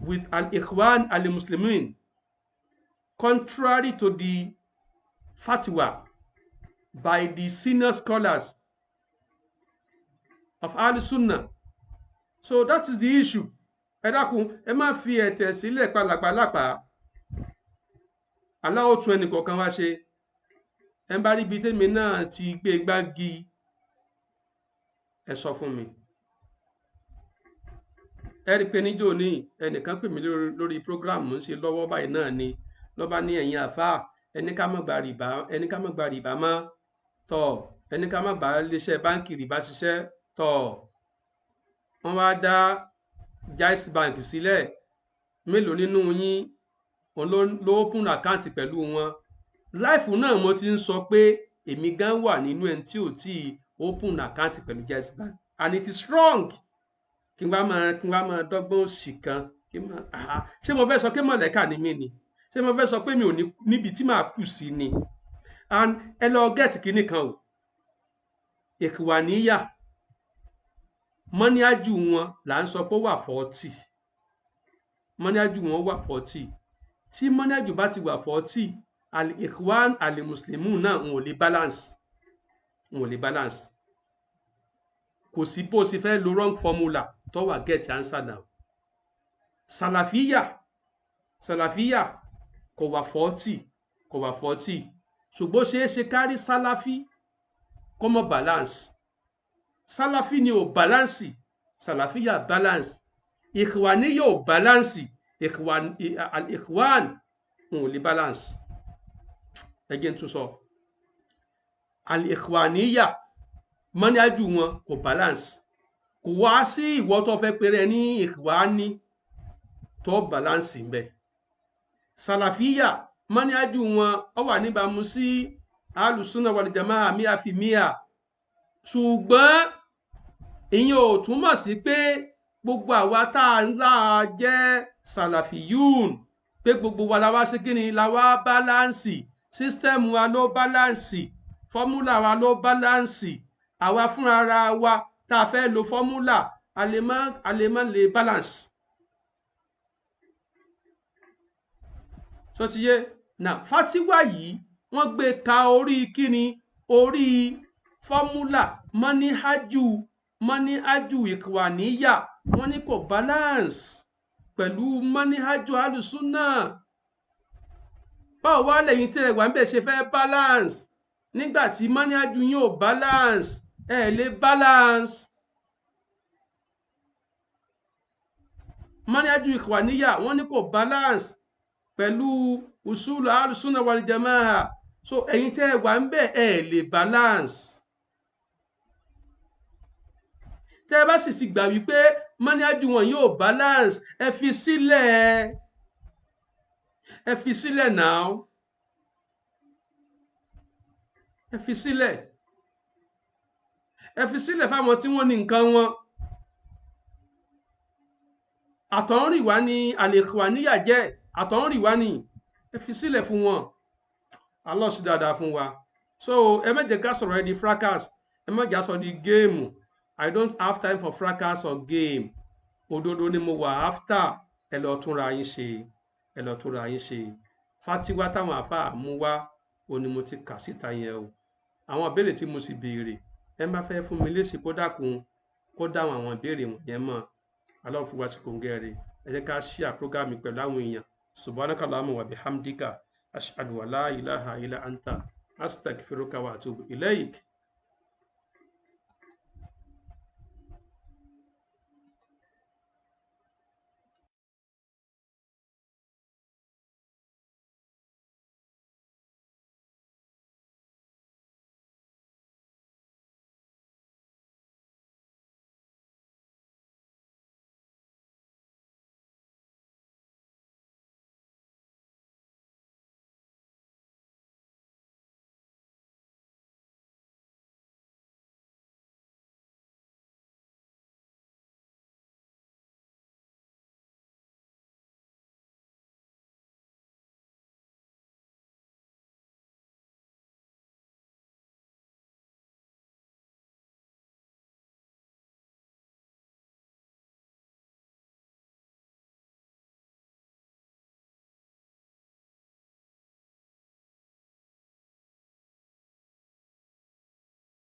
with al-Ikhwan al-Muslimin, contrary to the fatwa by the senior scholars of Ahl-Sunnah. So that is the issue. Ẹ dákun, ẹ má fi ẹ̀tẹ̀ sílẹ̀ pálapàlapà. Allah ó tún ẹnì kọ̀ọ̀kan wá ṣe. Ẹ bá rí ibi tèmi náà ti gbé gbági, ẹ sọ fún mi. Ẹ rí i pé níjó ní ẹnìkan pè mí lórí program ń ṣe lọ́wọ́ báyìí náà ni lọ́ba ní ẹ̀yin àfáà, ẹni ká má gba rìbá, ẹni ká má gba rìbá mọ́ tọ̀, ẹni ká má bá iléeṣẹ́ báǹkì rìbá ṣiṣẹ́ tọ̀. Wọ́n wá dá Jaiz Bank sílẹ̀. Mélòó nínú yín òun ló open account pẹ̀lú wọn? Live náà mo ti ń sọ pé èmi gan wà nínú ẹni tí ò tí open account pẹ̀lú Jaiz Bank, and it is wrong. Kí n wá máa dọ́gbọ́n òsì kan kí n máa, ṣé mo fẹ́ sọ pé mọ̀lẹ́kà ni mí ni? Ṣé mo fẹ́ sọ pé mi ò ní níbi tí màá kù sí ni? And ẹ lọ get kinní kan o, ìkìwàníyà. Mọ́níájú wọn là ń sọ pé ó wà 40. Mọ́níájú wọn wà 40. Tí mọ́níájú bá ti wà 40, al-Ikhwan al-Muslimun náà wọn ò lè balance, wọn ò lè balance. Kò sí bó ṣe fẹ́ lo wrong formula tó wà get answer now. Sàlàfíyà, sàlàfíyà kò wà 40, kò wà 40, ṣùgbọ́n ṣeé ṣe kárí sálàfí kó mọ́ balance. Sálàfí ni ò balance, sàlàfíyà balance. Ìkwàníyà ò balance, al-Ikhwan wọn ò lè balance. Ẹgẹ́ tún sọ, al-Ikhwaniyya mọ́níájú wọn kò balance. Kò wá sí ìwọ tó fẹ́ pèrè ní Ikhwani tó balance ń bẹ. Sàlàfíyà mọ́níájú wọn ó wà níbàámu sí alùsùnà wal jamaa míà fi míà, ṣùgbọ́n ìyẹn ò túmọ̀ sí pé gbogbo àwa tá a ńlá jẹ́ sàlàfíyùn pé gbogbo wa la wá ṣe kí ni la wá balance. System wa ló balance, formula wa ló balance. Àwa fúnra wa tá a fẹ́ lo formula, a lè má lè balance. So ti yé na fatiwa yìí wọ́n gbé ka orí kíni, orí formula mọ́níhájú, mọ́níhájú ìkwàníyà, wọ́n ní kò balance pẹ̀lú mọ́níhájú alùsùnà. Báwo wá lẹ́yìn tí ẹ wà ń bẹ̀ ṣe fẹ́ balance nígbà tí mọ́níhájú yín ò balance? Ẹ lè balance. Mọ́níhájú ìkwàníyà wọ́n ní kò balance pẹ̀lú usulu alùsùnà wal jamaa. So ẹ̀yin tí ẹ wà ń bẹ̀ ẹ lè balance. Tẹ́ ẹ bá sì ti gbà wípé mọ́níájú wọn yóò balance, ẹ fi sílẹ̀, ẹ fi sílẹ̀ náà, ẹ fi sílẹ̀, ẹ fi sílẹ̀ fáwọn tí wọ́n ní nǹkan wọn. Àtọ̀húnrìnwá ni al-Ikhwaniyya jẹ́, àtọ̀húnrìnwá ni, ẹ fi sílẹ̀ fún wọn. Allah sì dáadáa fún wa. So ẹ má jẹ́ ká sọ̀rọ̀ ẹ di fracas, ẹ má jẹ́ ká sọ di géèmù. I don't have time for fracas or game. Òdodo ni mo wà after. Ẹ lọ túnra yín ṣe, ẹ lọ túnra yín ṣe. Fatiwa táwọn àáfàá mú wá ó ní mo ti kà síta yẹn o. Àwọn ìbéèrè tí mo sì béèrè, ẹ má fẹ́ fún mi lésì kó dákun kó dáhùn àwọn ìbéèrè wọ̀nyẹn mọ́. Allah fi wá sí kòǹgẹ́rẹ́. Ẹ jẹ́ ká share program pẹ̀lú àwọn èèyàn. Subhanaka Allahumma wa bihamdika ashhadu an la ilaha illa anta astaghfiruka wa atubu ilaik.